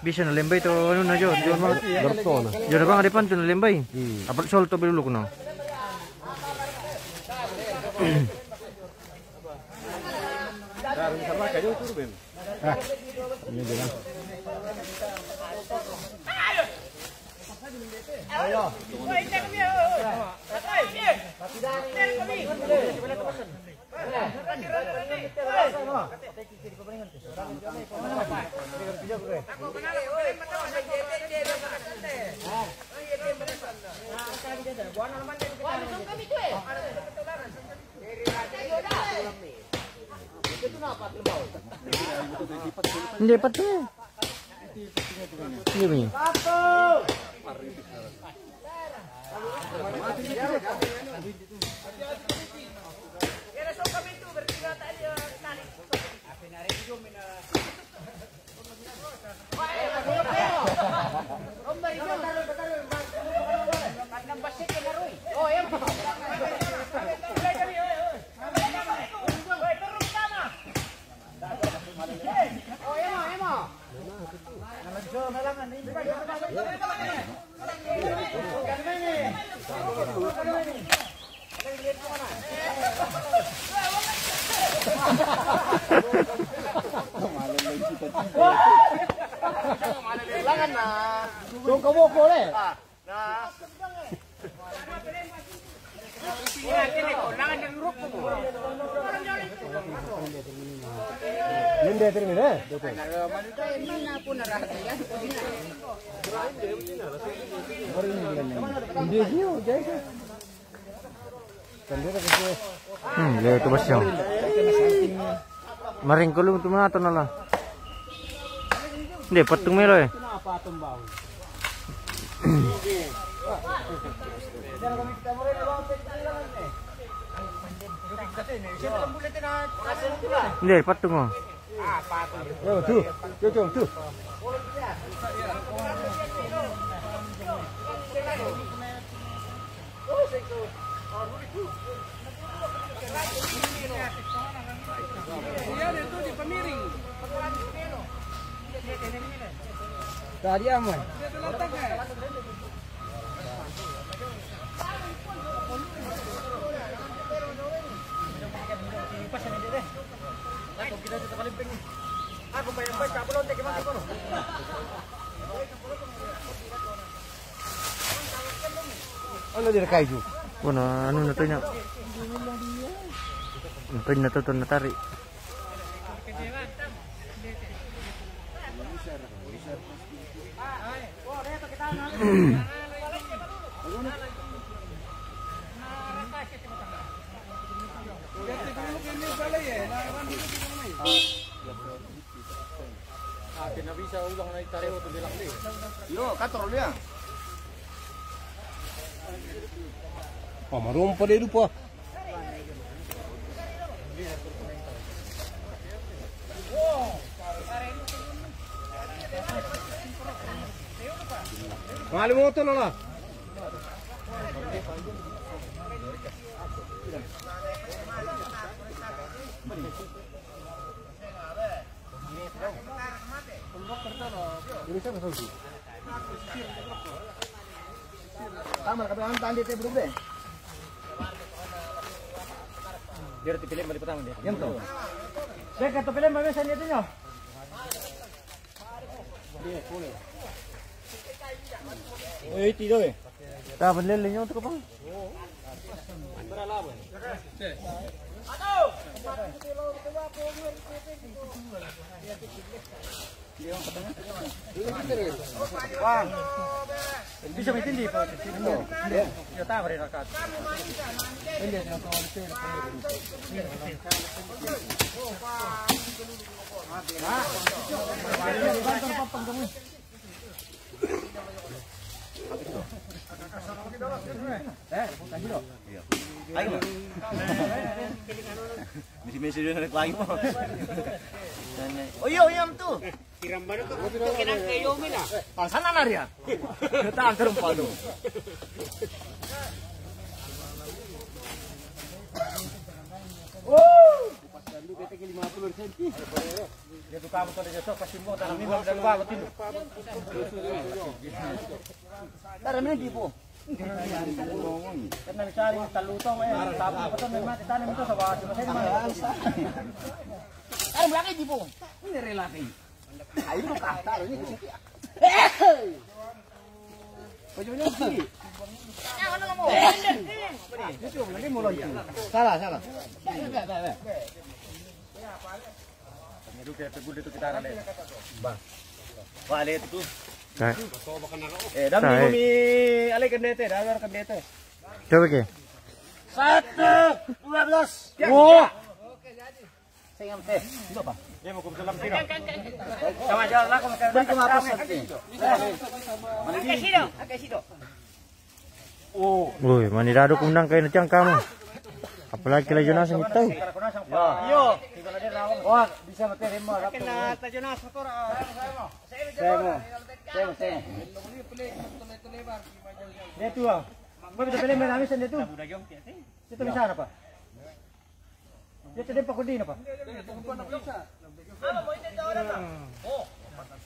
Bisa na lembai tu, anu na yo, jual mah. Bertona. Jual bang depan tu na lembai. Hmm. Apa sol tu beluluk na. Dari sana kayu turun. Ah, ini dia. Ayo. Hindi, pati. Hindi, may. Doon ka mo, kore. Hindi, termina, eh. Hindi, hindi, hindi. Hmm, le tu basyo. Maring kulum tu mato na la. Hindi, patung melo eh. Hindi, patung oh. Yo, tu. Yo, tu, tu. Tadi aman. Ano dire kaiju? Bueno, anu na to niya. Ito na to, to natari. Yo, kator dia. Oh, marumpa dia lupa. Malu motor lah. Tama na kami ang tandi te bro. Dia reti pilih balik pertama dia. Yang tu. Dia kata pilih balik sana itu nyo. Eh, tidak eh. Dah beli lenyong tu kepang. Bisa mitindi pa. Yo, ta bari rakat. Misi-misi dia naik lagi mo. Oh iya, iya tu. Tiram baru tu. Tu kenang kayo mi na. Ah, sana na dia. Kita antar umpalo. Dia tu kamu tu dia jatuh pasti mo tanam ni baru baru tu. Tara, mending di po. Karena misalnya talutong eh, tapi betul memang kita nem itu sama cuma saya mah. Tara, belakang di po. Ini relasi. Ayo lu kata ini ke situ. Ujungnya sih. Salah, salah. Wah, lihat itu. Nah. Eh, dami, eh, kami alai kan D T, dah, kan D T. Coba ke. Satu, dua belas. Wah. Saya ngambil, eh, dulu apa? Dia mau kebetulan sini. Sama aja lah, kalau saya beri ke apa sih? Mana dia? Oh. Woi, mani dado kundang kain tiang kamu. Apalagi kalau Jonas yang tahu. Yo. Wah, bisa mati lima. Kena Jonas. Saya mau. Saya mau, saya mau. Dia tua. Mau kita pilih main habis dia tu. Itu bisa apa? Dia tadi pakudi apa?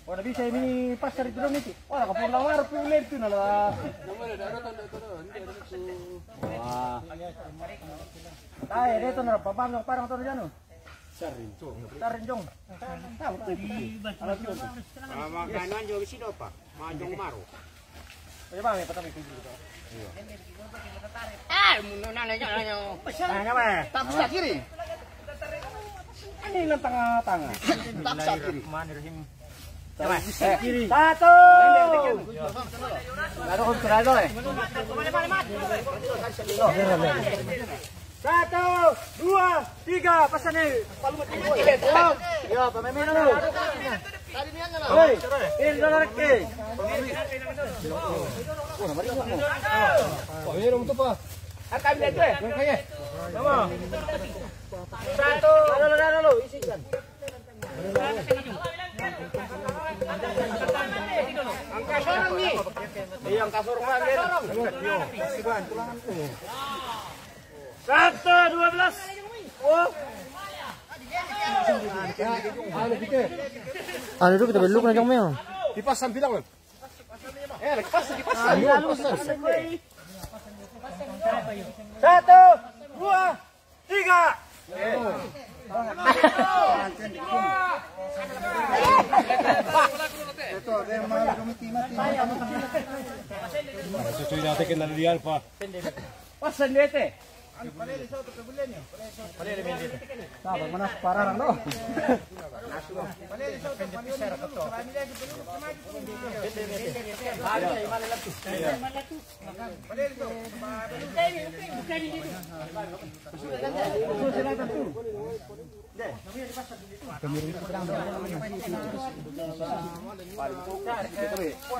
Wah, bisa ini pasar itu dong itu. Wah, kapur lawar tu lihat tu nala. Wah. Tahu dia tu nala pabang yang parang tu janu. Sarinjong. Sarinjong. Tahu tu. Makanan juga sih dopa. Majong maro. Ayo, Bang, yang pertama itu dulu, Bang. Iya. Eh, mundur nanya, nanya. Tanya, Bang. Tak bisa kiri. Ini nang tengah-tengah. Tak bisa kiri. Bismillahirrahmanirrahim. Tak bisa kiri. Satu. Ada kontrol, eh. Satu, dua, tiga, pasang ni. Ya, pemain lu. Hei, ini dah lari ke. Oh, ini rumah tu, Pak. Akan dia tu, eh. Yang kaya. Sama. Satu. Ada, ada, ada, lo, isikan. Angka sorong ni. Iya, angka sorong lagi. Satu, dua belas. Oh. Anu tu kita belum nak jomel. Dipasang bilang, Bang. Eh, lagi pasang, dipasang. Satu, dua, tiga. Itu dia mau mati, mati. Susu yang tekan lalu dia, Pak. Pasang dia, teh. Sabar, mana pararang, no?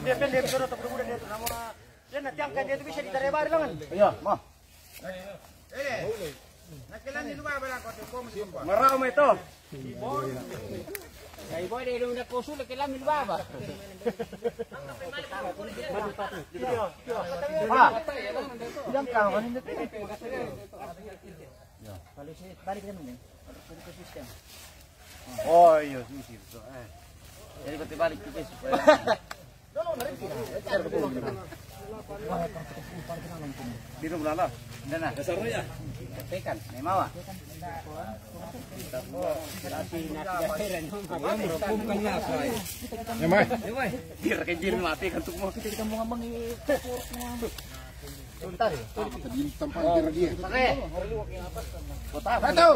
Dia pendek, dia tu nama. Dia nak tiang kan dia tu bisa ditarik balik, kan? Iya, mah. Marau mai to. Ai boy de dong da kosu le kelam il baba. Ah. Bilang kawan ini. Balik, balik kan ini. Balik ke sistem. Oh, iya, sih, sih, betul. Eh. Jadi, berarti balik ke supaya. Di rumah lah. Nda na. Dasar ya. Tekan, ni mawa. Ya, mai. Biar kejil mati kan semua. Kita mau ngomong ini. Sebentar. Tempat dia. Oke. Kota. Satu.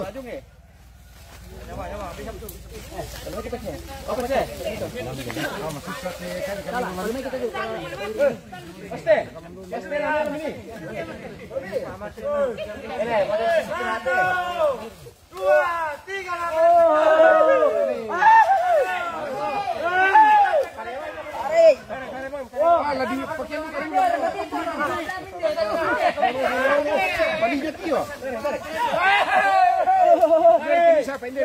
Paling jati yo. Siapa ini?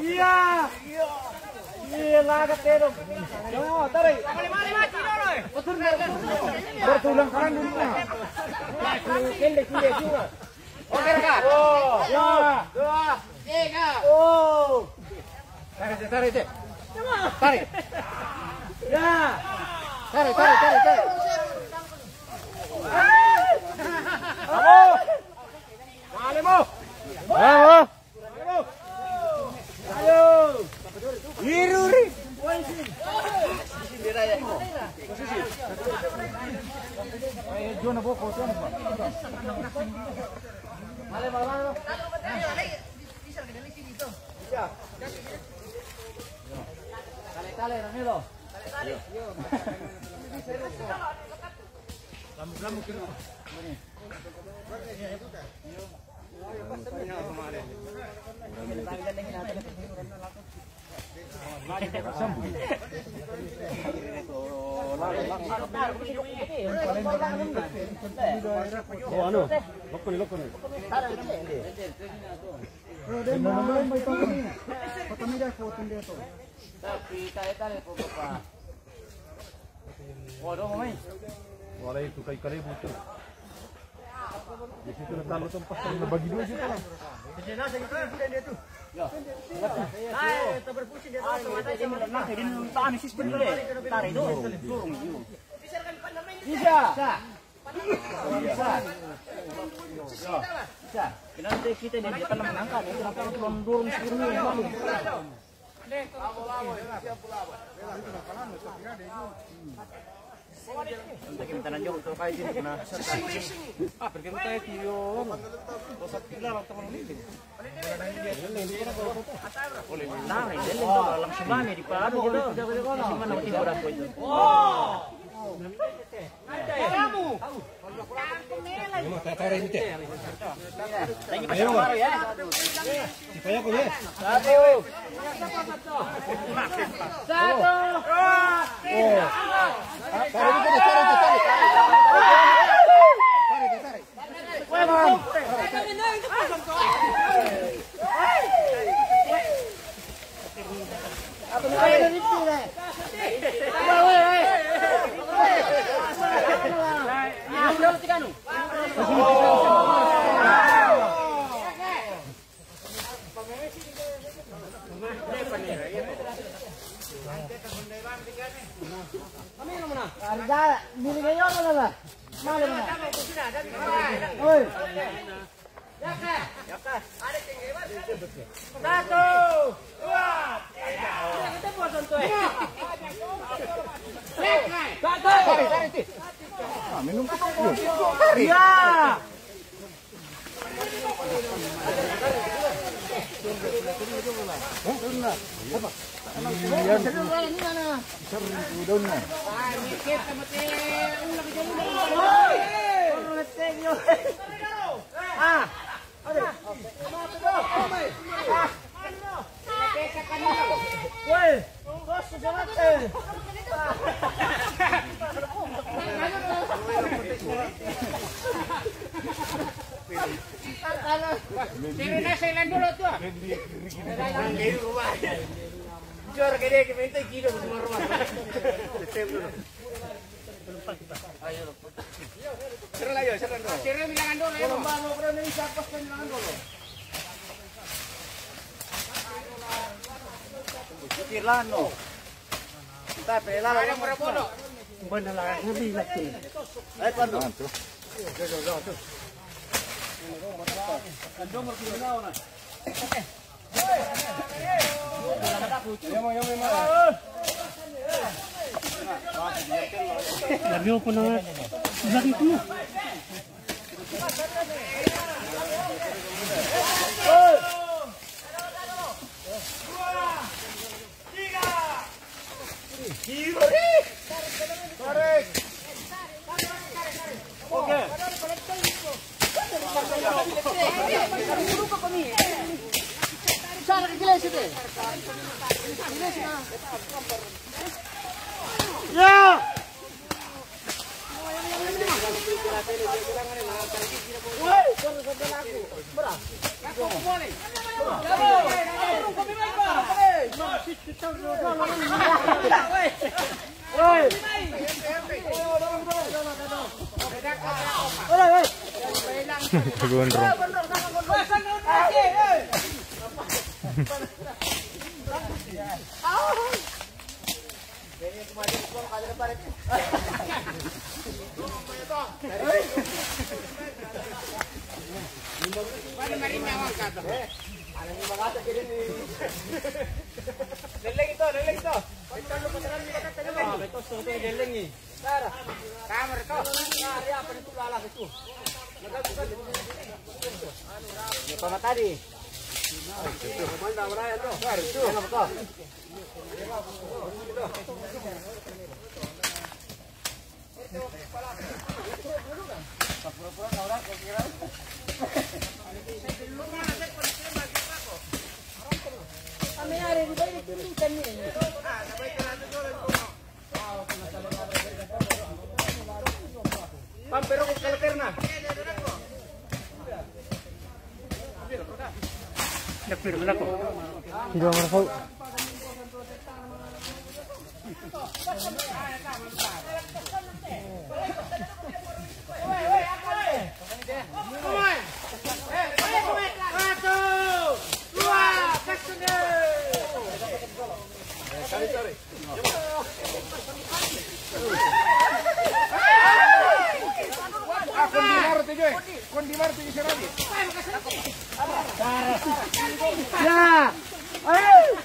Iya. Iya, lagat dia dong. Yo, tarik. Bertulang kanan dulu. Pendek, pendek juga. Oke, Kak. Oh, ya. Dua, tiga. Oh. Tarik, tarik, tarik. Tarik. Ya. Tarik, tarik, tarik, tarik. Bravo. Bravo. Ayo. Oh, anu, lokko ni, lokko ni. Tapi tale-tale po, Bapak. Waduh, mai. Wala itu kai kalebu itu. Di situ na talo tempat, na bagi dua juta lah. Bisa. Bisa. Bisa. Nanti kita di depan menangkap, itu nanti dorong sini. Kita nanjong to kai sini na. Ah, perché non stai io? Lo sa tirare la tua lì. Oleh, nah, ini tuh langsung lama di Palu gitu. Cuma nanti berapa itu? Lagi pasang baru ya. Satu. Satu. Satu, dua, tiga. Satu. Ah, minum kopi. Ya. Ayo. Sira lah ya, sira dulu. Sira bilangan dulu ya. Tirlano. Tapi lah, ada berapa dulu? Benar lah, lebih lagi. Ayo, Pak. Ya. Gondrong. Dua merpau. Ya. Ayo.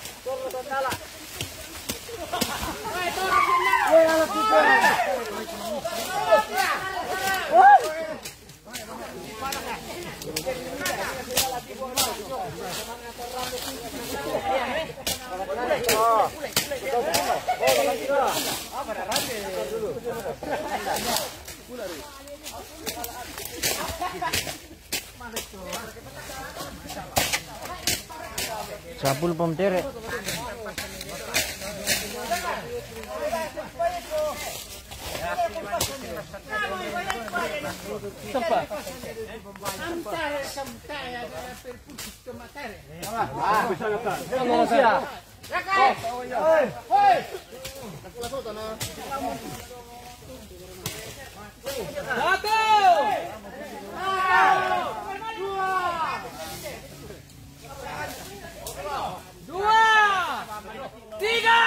Sapul pom tere. Dua, tiga.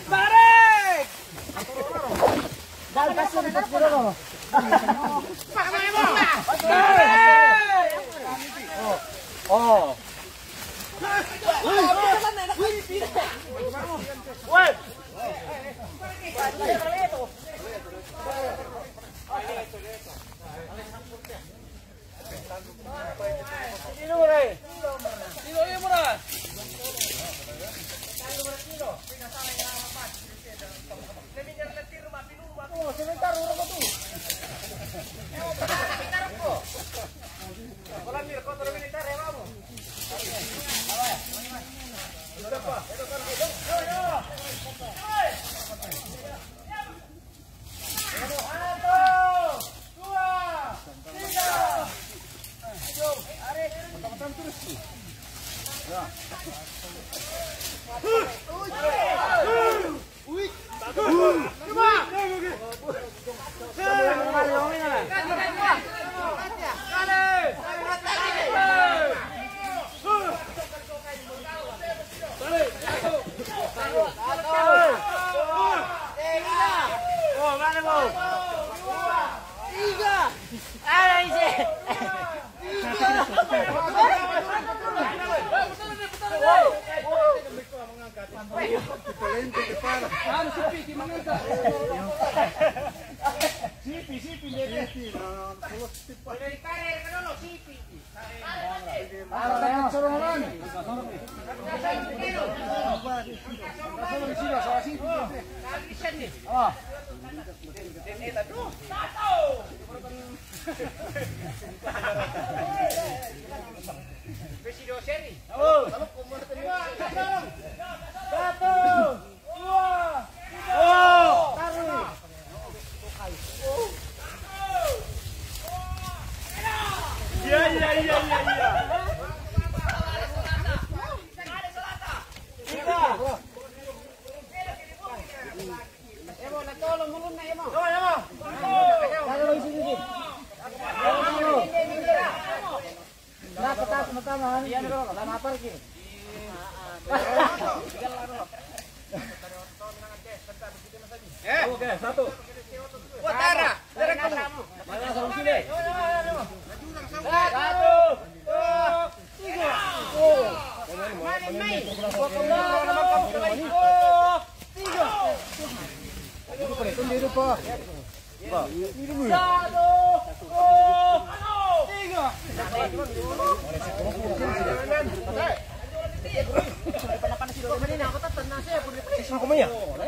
Tarik. Tarik. Oh. Sipi, sipi, sipi. Iya, iya, iya, iya, iya. Oke, satu. Mana solusi, deh? Satu, dua, tiga.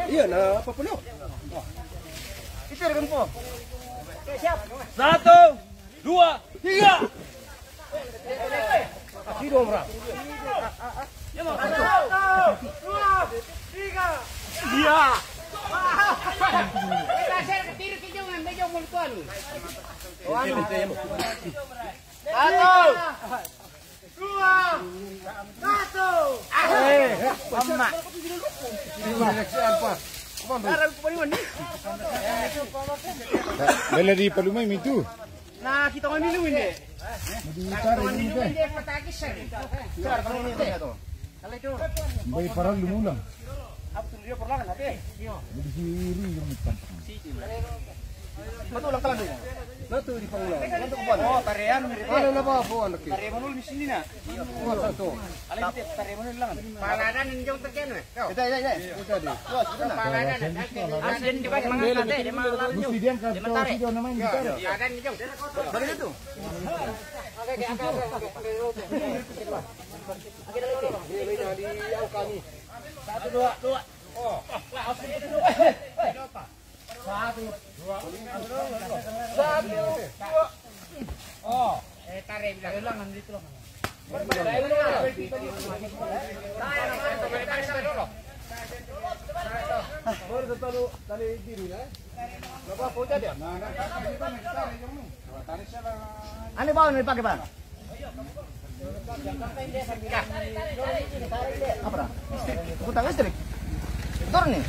Iya, nah, apa pun. Itu ada info. Satu, dua, tiga. Kasih dong, Bra. Satu, dua, tiga. Iya. Satu, dua, satu. Eh, Mama. Bela di palumai mitu. Nah, kita kan minum ini. Di tarik ini, teh. Bai parallu mulang. Jadi siri yang hitam. Betul, ulang kalan dulu. Betul, di pengulang. Untuk buat. Oh, tarian. Ada apa, apa, anak? Tarian di sini, nak. Wah, satu. Kalau itu tarian lang. Paladan ninjong tekan, weh. Kita, ya, ya. Kita di. Terus, kita nak. Paladan. Asin di bawah mangan, teh, dia malah. Mesti dia angkat, dia tarik. Dia main di tarik. Paladan ninjong. Bagaimana tuh? Satu, dua, dua. Satu, dua. Satu, dua. Oh. Eh, tarik bilang. Tarik, tarik, tarik, tarik. Baru satu tali biru, ya. Ane bawa ni pake, Bang. Apa dah? Listrik. Aku tak listrik. Turun ni.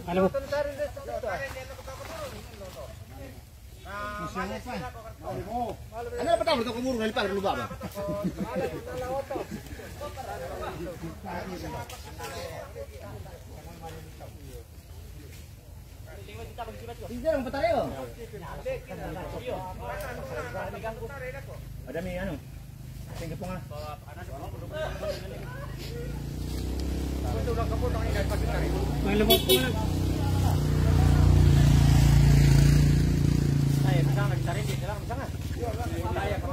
Halo. Ano pa tawag ito? Kumuro na lipa, ano ba ba? Hindi lang, patay, oh. Ada may ano? Sige po nga. May lubog po na. Ay, masang nagsarin, di sila masang, ah.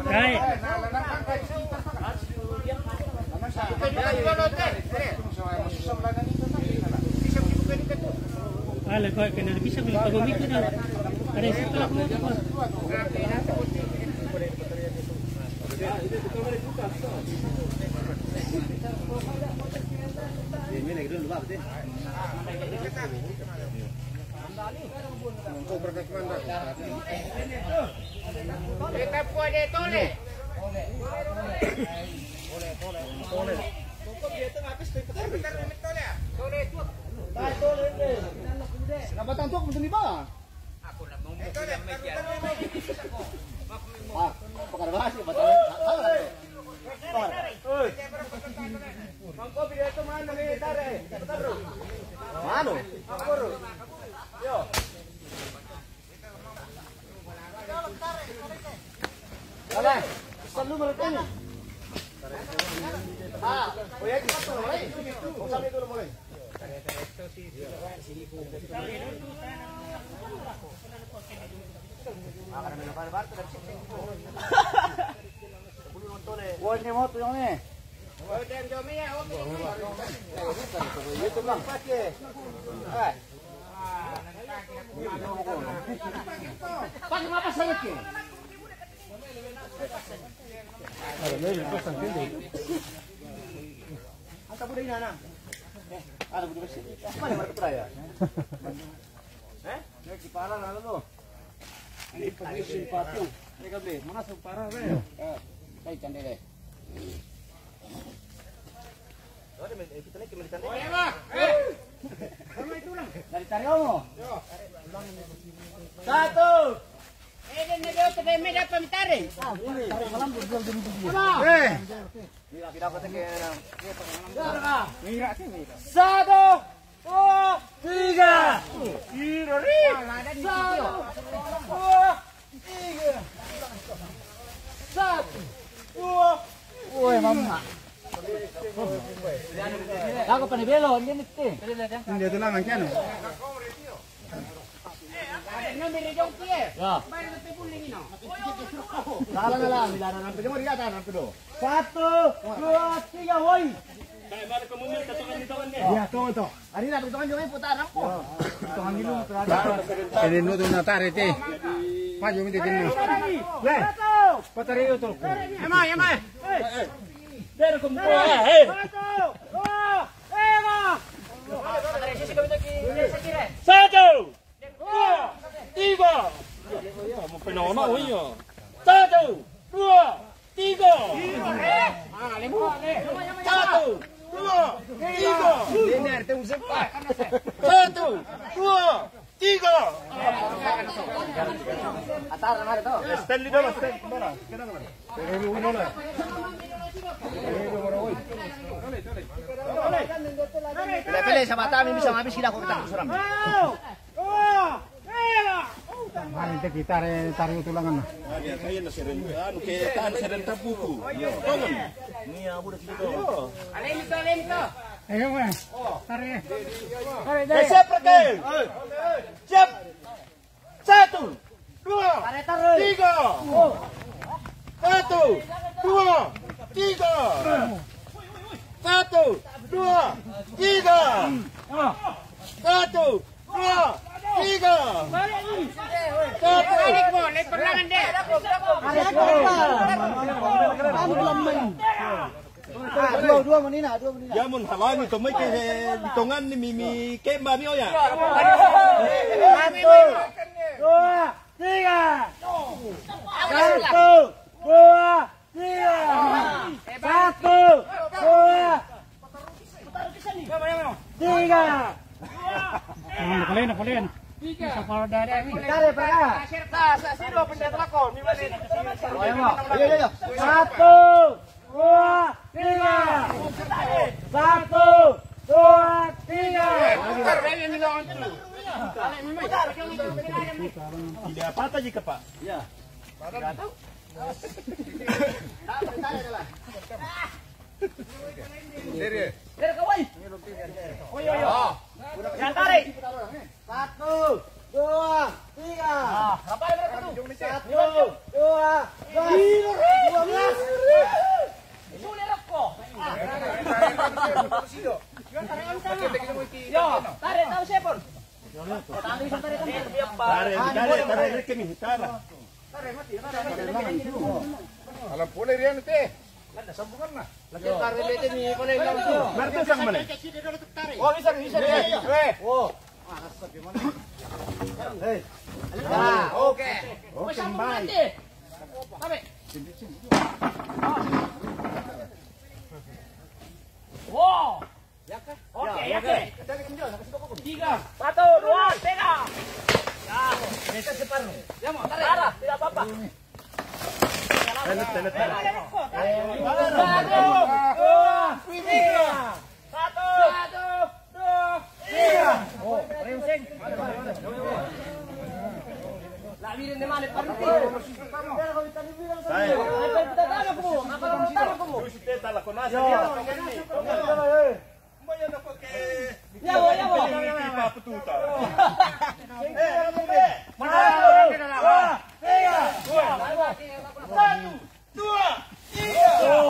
Ay. Ala ko, kaya na bisa ko pagumit ko na. Kaya sa pala ko. Kenapa tantu aku di bawah? Ah, pakar bahasa, bahasa. Mano? Wala, selalu mereka ni. Ah, oh ya, kita mulai. Oh, sampai dulu mulai. Woi, ni moto yang ni. Pakai apa saya ke? Ada, ada, ada. Anta buda ina na. Eh, ada buda besi. Mana mereka pernah ya? Eh? Ini kepala lalu lo. Ini pakai simpati. Ini kan be, mana sempara be? Eh, kai candele. Dari Tariomo. Satu. Eh, dia ni dia tu dia meda apa mitare? Eh. Satu. Dua, tiga. Kiri, ri. Satu, dua, tiga. Satu, dua. Woi, mama. Aku pandai belo, ini nih. Ini dia tulang, kian. Ya. Salah, salah. Satu, dua, tiga, woi. Iya, tongan, tongan. Hari ini dapat tongan juga, putar, nampak. Tongan dulu, putar. Ini nu tu na tare te. Maju minta kena. Weh, patare itu. Emang, emang. Dari kumpul, eh. Satu, dua, tiga. Kamu penono, iya. Satu, dua, tiga. Satu, dua, tiga. Satu, dua, tiga. Stanley dulu, Stanley. Kemana? Kemana? Pele-pele, sabata mi bisa habis kita kok kita suram. Mari kita kita re tarik tulangan. Biar saya nak seren, anu ke tahan seren tabuku. Tongan. Ini aku dah kita. Ayo, Mas. Tarik. Tarik, tarik. Siap, pergi. Siap. Satu, dua, tiga. Satu, dua, tiga. Satu, dua, tiga. Satu, dua, tiga. Satu. Tarik, Bo, lempar tangan dia. Tarik, Bo. Dua, dua menina, dua menina. Ya, mun halangi to mai ke, eh, di tongan ni mi, mi kemba mi oya. Satu, dua, tiga. Satu, dua, tiga. Satu, dua, tiga. Nah, nak kalian, nak kalian. Tiga. Kepala daerah ni. Tarik, Pak. Ayo, ayo, ayo. Satu, dua, tiga. Satu, dua, tiga. Tidak apa-apa jika, Pak. Ya. Tidak tahu. Dari, dari kawai. Oh, iya, iya. Yang tarik. Satu, dua, tiga. Ah, berapa mereka tu? Satu, dua, tiga. Dua belas. Itu ni rokok. Yo, tarik tahu siapa? Tarik, tarik, tarik, tarik, tarik, tarik. Alam pula rian te. Ada sambungan lah. Lagi tarik bete ni, boleh langsung. Berarti sang mana? Oh, bisa, bisa, bisa. Eh. Oh. Ah, oke. Oke, baik. Tarik. Wow. Oke, ya, oke. Tiga. Satu, dua, tiga. Ya. Kita separuh. Ya, mau tarik. Arah, tidak apa-apa. Telet, telet, telet. Satu, dua, tiga. Satu, dua, tiga. Oh, rensing. Lah, bilang di mana, Pak? Saya. Apa kita tahu, Bu? Apa kita tahu, Bu? Terus kita tak lakukan nasi, dia lakukan ni. Satu, dua, tiga. Satu,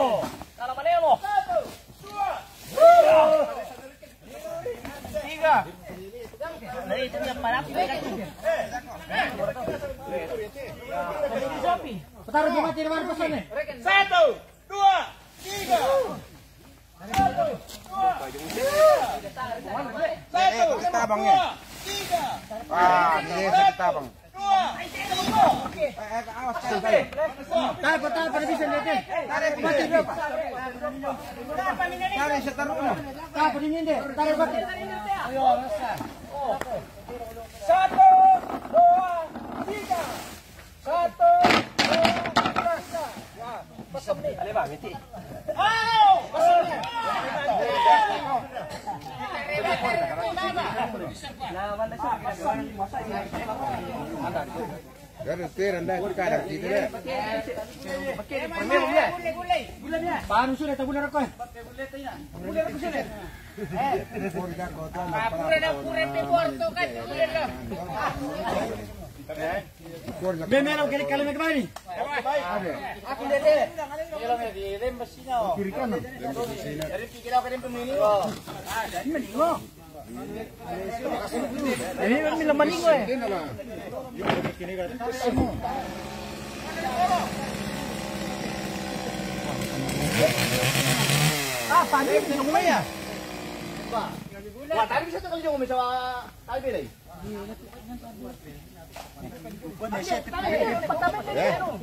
dua, tiga. Satu, dua, tiga. Tiga. Taruh di mati, di mana pesannya? Satu, dua, tiga. Eh, eh, kita abangnya. Ah, ini saya kita abang. Eh, eh, awas, tarik, tarik, tarik, bisa lihat, eh. Tarik, mati berapa? Tarik, seterusnya. Tarik, ini deh, tarik, mati. Satu, dua, tiga. Satu, dua, tiga. Ya, pesan ni. Ada, Bang, miti. Au! Pesan ni. Dari tera nda kada kita deh. Baru sudah tak boleh rekod. Pura na pura pe porto kan, pura na. Me me lo kali kali me kemari. Aku dede. Kiri kanan. Dari pikir aku dede pemain ini. Ah, dari mana? Ini kami lemah ni gue. Ah, pagi ni gue ya. Wah, tadi bisa tu kali jauh sama tadi lagi.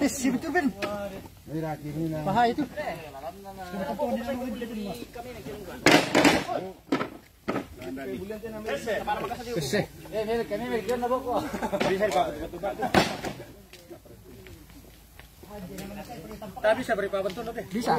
Eh, si betul Ben. Bahaya itu. Bisa. Tapi saya beri papan tuh, oke. Bisa.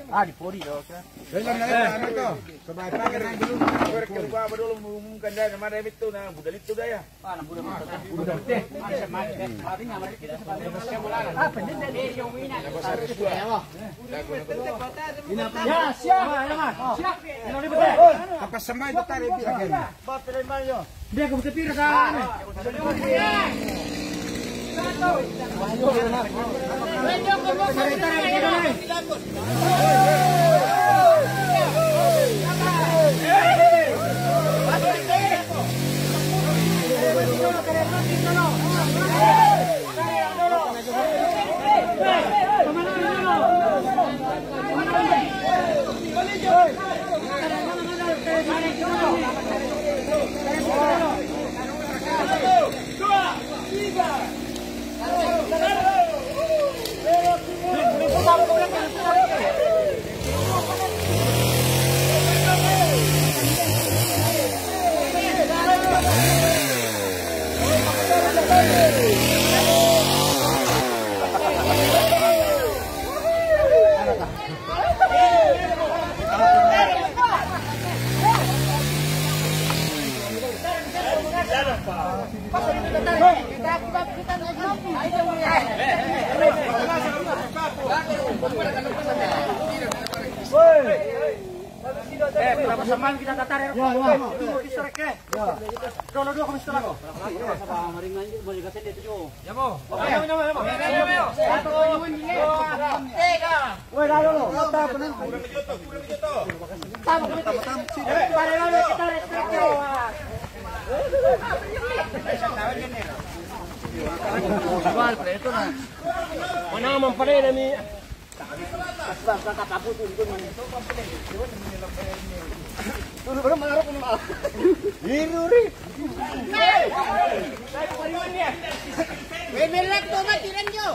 Ah, di pori dong, oke. Dalam, dalam, dalam itu. Sebaik pakai yang dulu. Gue rekam gua apa dulu, mengumumkan dah, nama ada itu, nah, budal itu dah ya. Ya, siap. Ya, Mas. Siap. Apa semai itu tadi, Pak? Dia ke Bukit Pira sana. Eh, berapa zaman kita tatar ya? Ya, ya. Dulu, dulu, dulu, dulu, dulu. Ya, mau. Ayo, ayo, ayo, ayo. Satu, dua, tiga. Woi, dah dulu. Tamu, tamu, tamu. Tamu, tamu, tamu. Sini. Tarik, tarik, tarik, tarik. Jual, itu nah. Mana mempelai dah ni? Dulu baru mengarut ini, maaf. Biru, ri. Beneran tuh, Mas, kirain, Jo.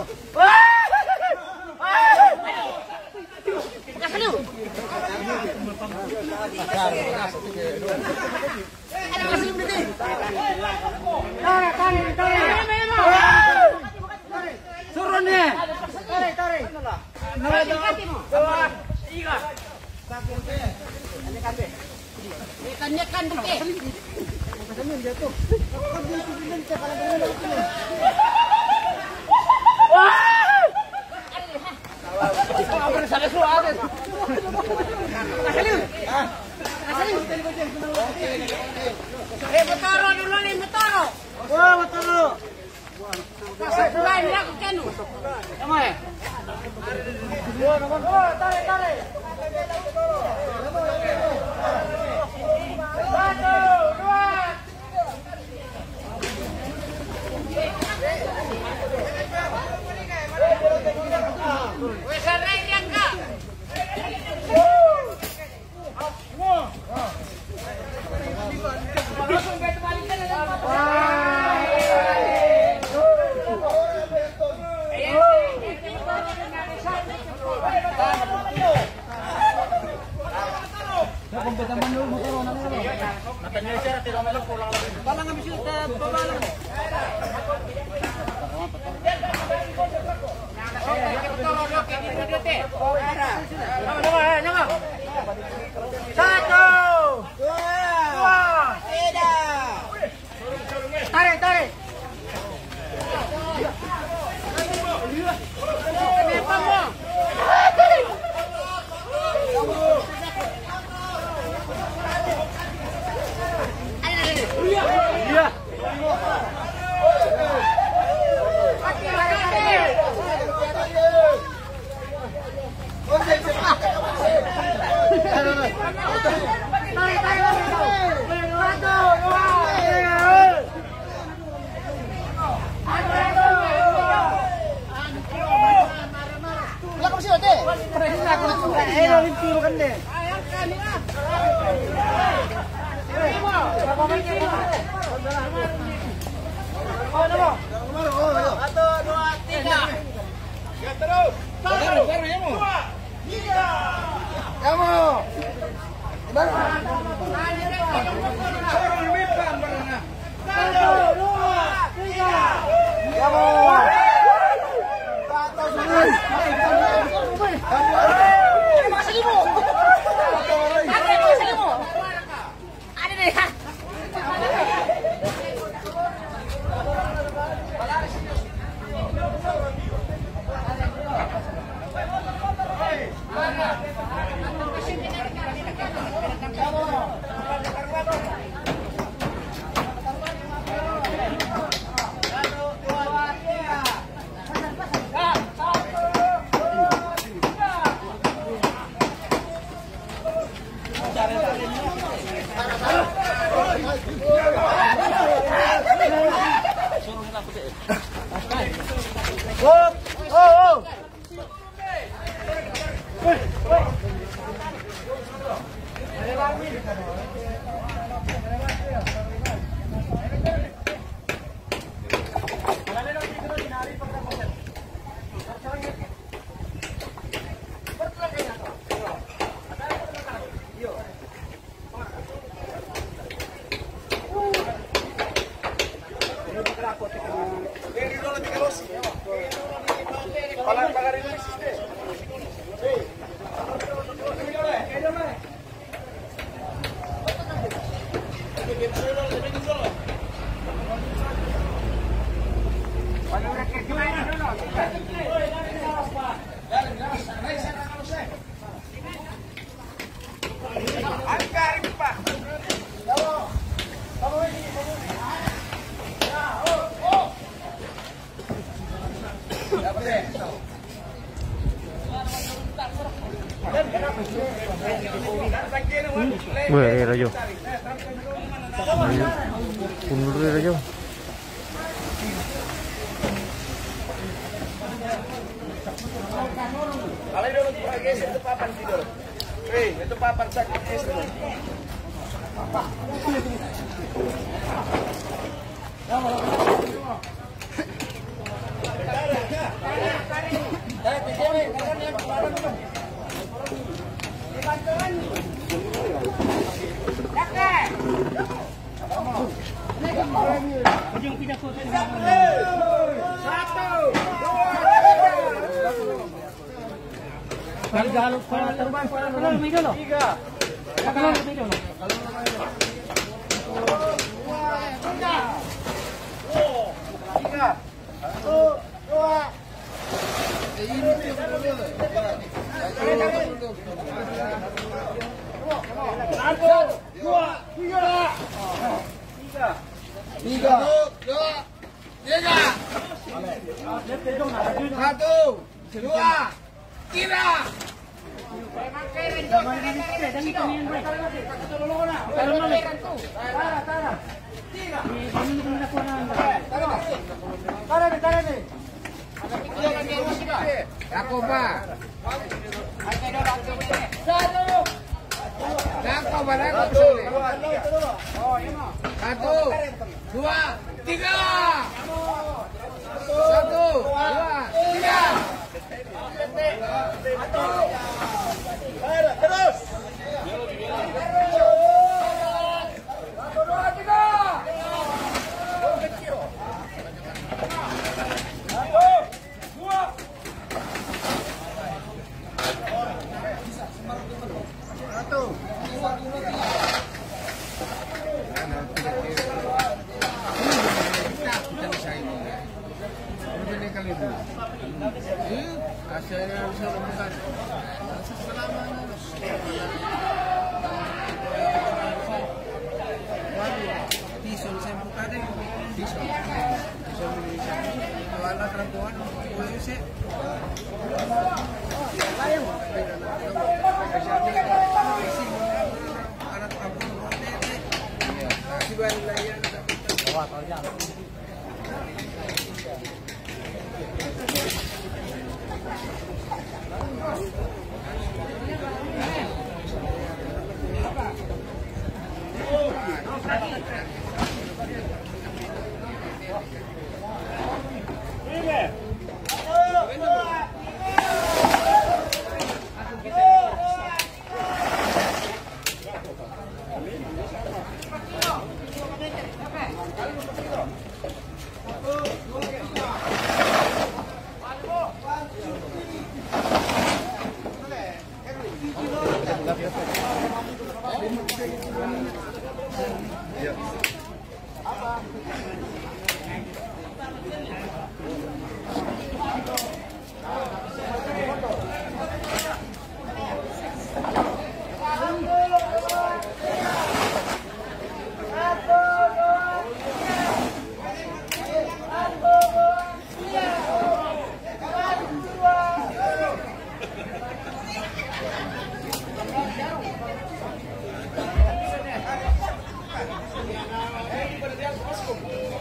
Kasih lu. Turun nih. Tarik, tarik. Dua, tiga. Ikannya kan gede. Eh, Motoro dulu nih, Motoro. Wah, Motoro. Kasih mulai, ini aku kenu. Sama ya? Tarik, tarik. Satu, dua. Satu, dua, tiga. Tarik, tarik. Satu, dua, tiga. Ya, terus. Satu, dua, tiga. Kamu. Satu, dua, tiga. Kamu. Masih ibu. Masih ibu. Weh, eh, rayo. Rayo. Pundur, eh, rayo. Kalau itu pakai itu papan tidur. Hei, itu papan sakit itu. Tiga, tiga, tiga. Satu, dua. Satu, dua, tiga. Tiga. Tiga. Tiga. Satu, dua, tiga. Tarik, tarik. Ako pa. Ako pa, ako pa. Satu, dua, tiga. Satu, dua, tiga. Terus.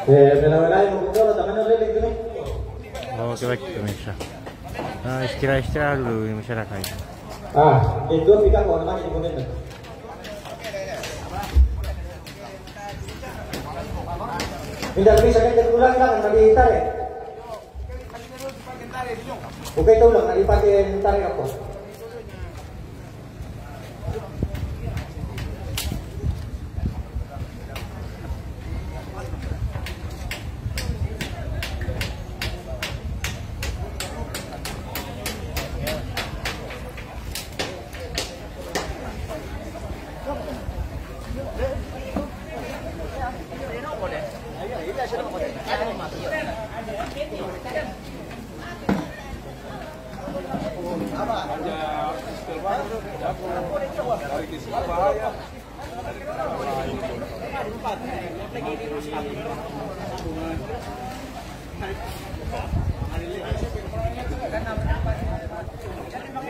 Eh, bela-bela yang betul, tangannya udah gitu nih. Oh, oke, baik, pemirsa. Nah, istirahat-istirahat dulu ini masyarakat. Ah, itu kita mau namanya di komen. Tidak bisa kita pulang kan, tadi tarik. Oke, itu udah tadi pakai tarik apa?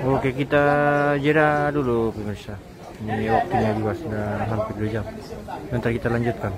Oke, kita jeda dulu, pemirsa. Ini waktunya juga sudah hampir dua jam. Nanti kita lanjutkan.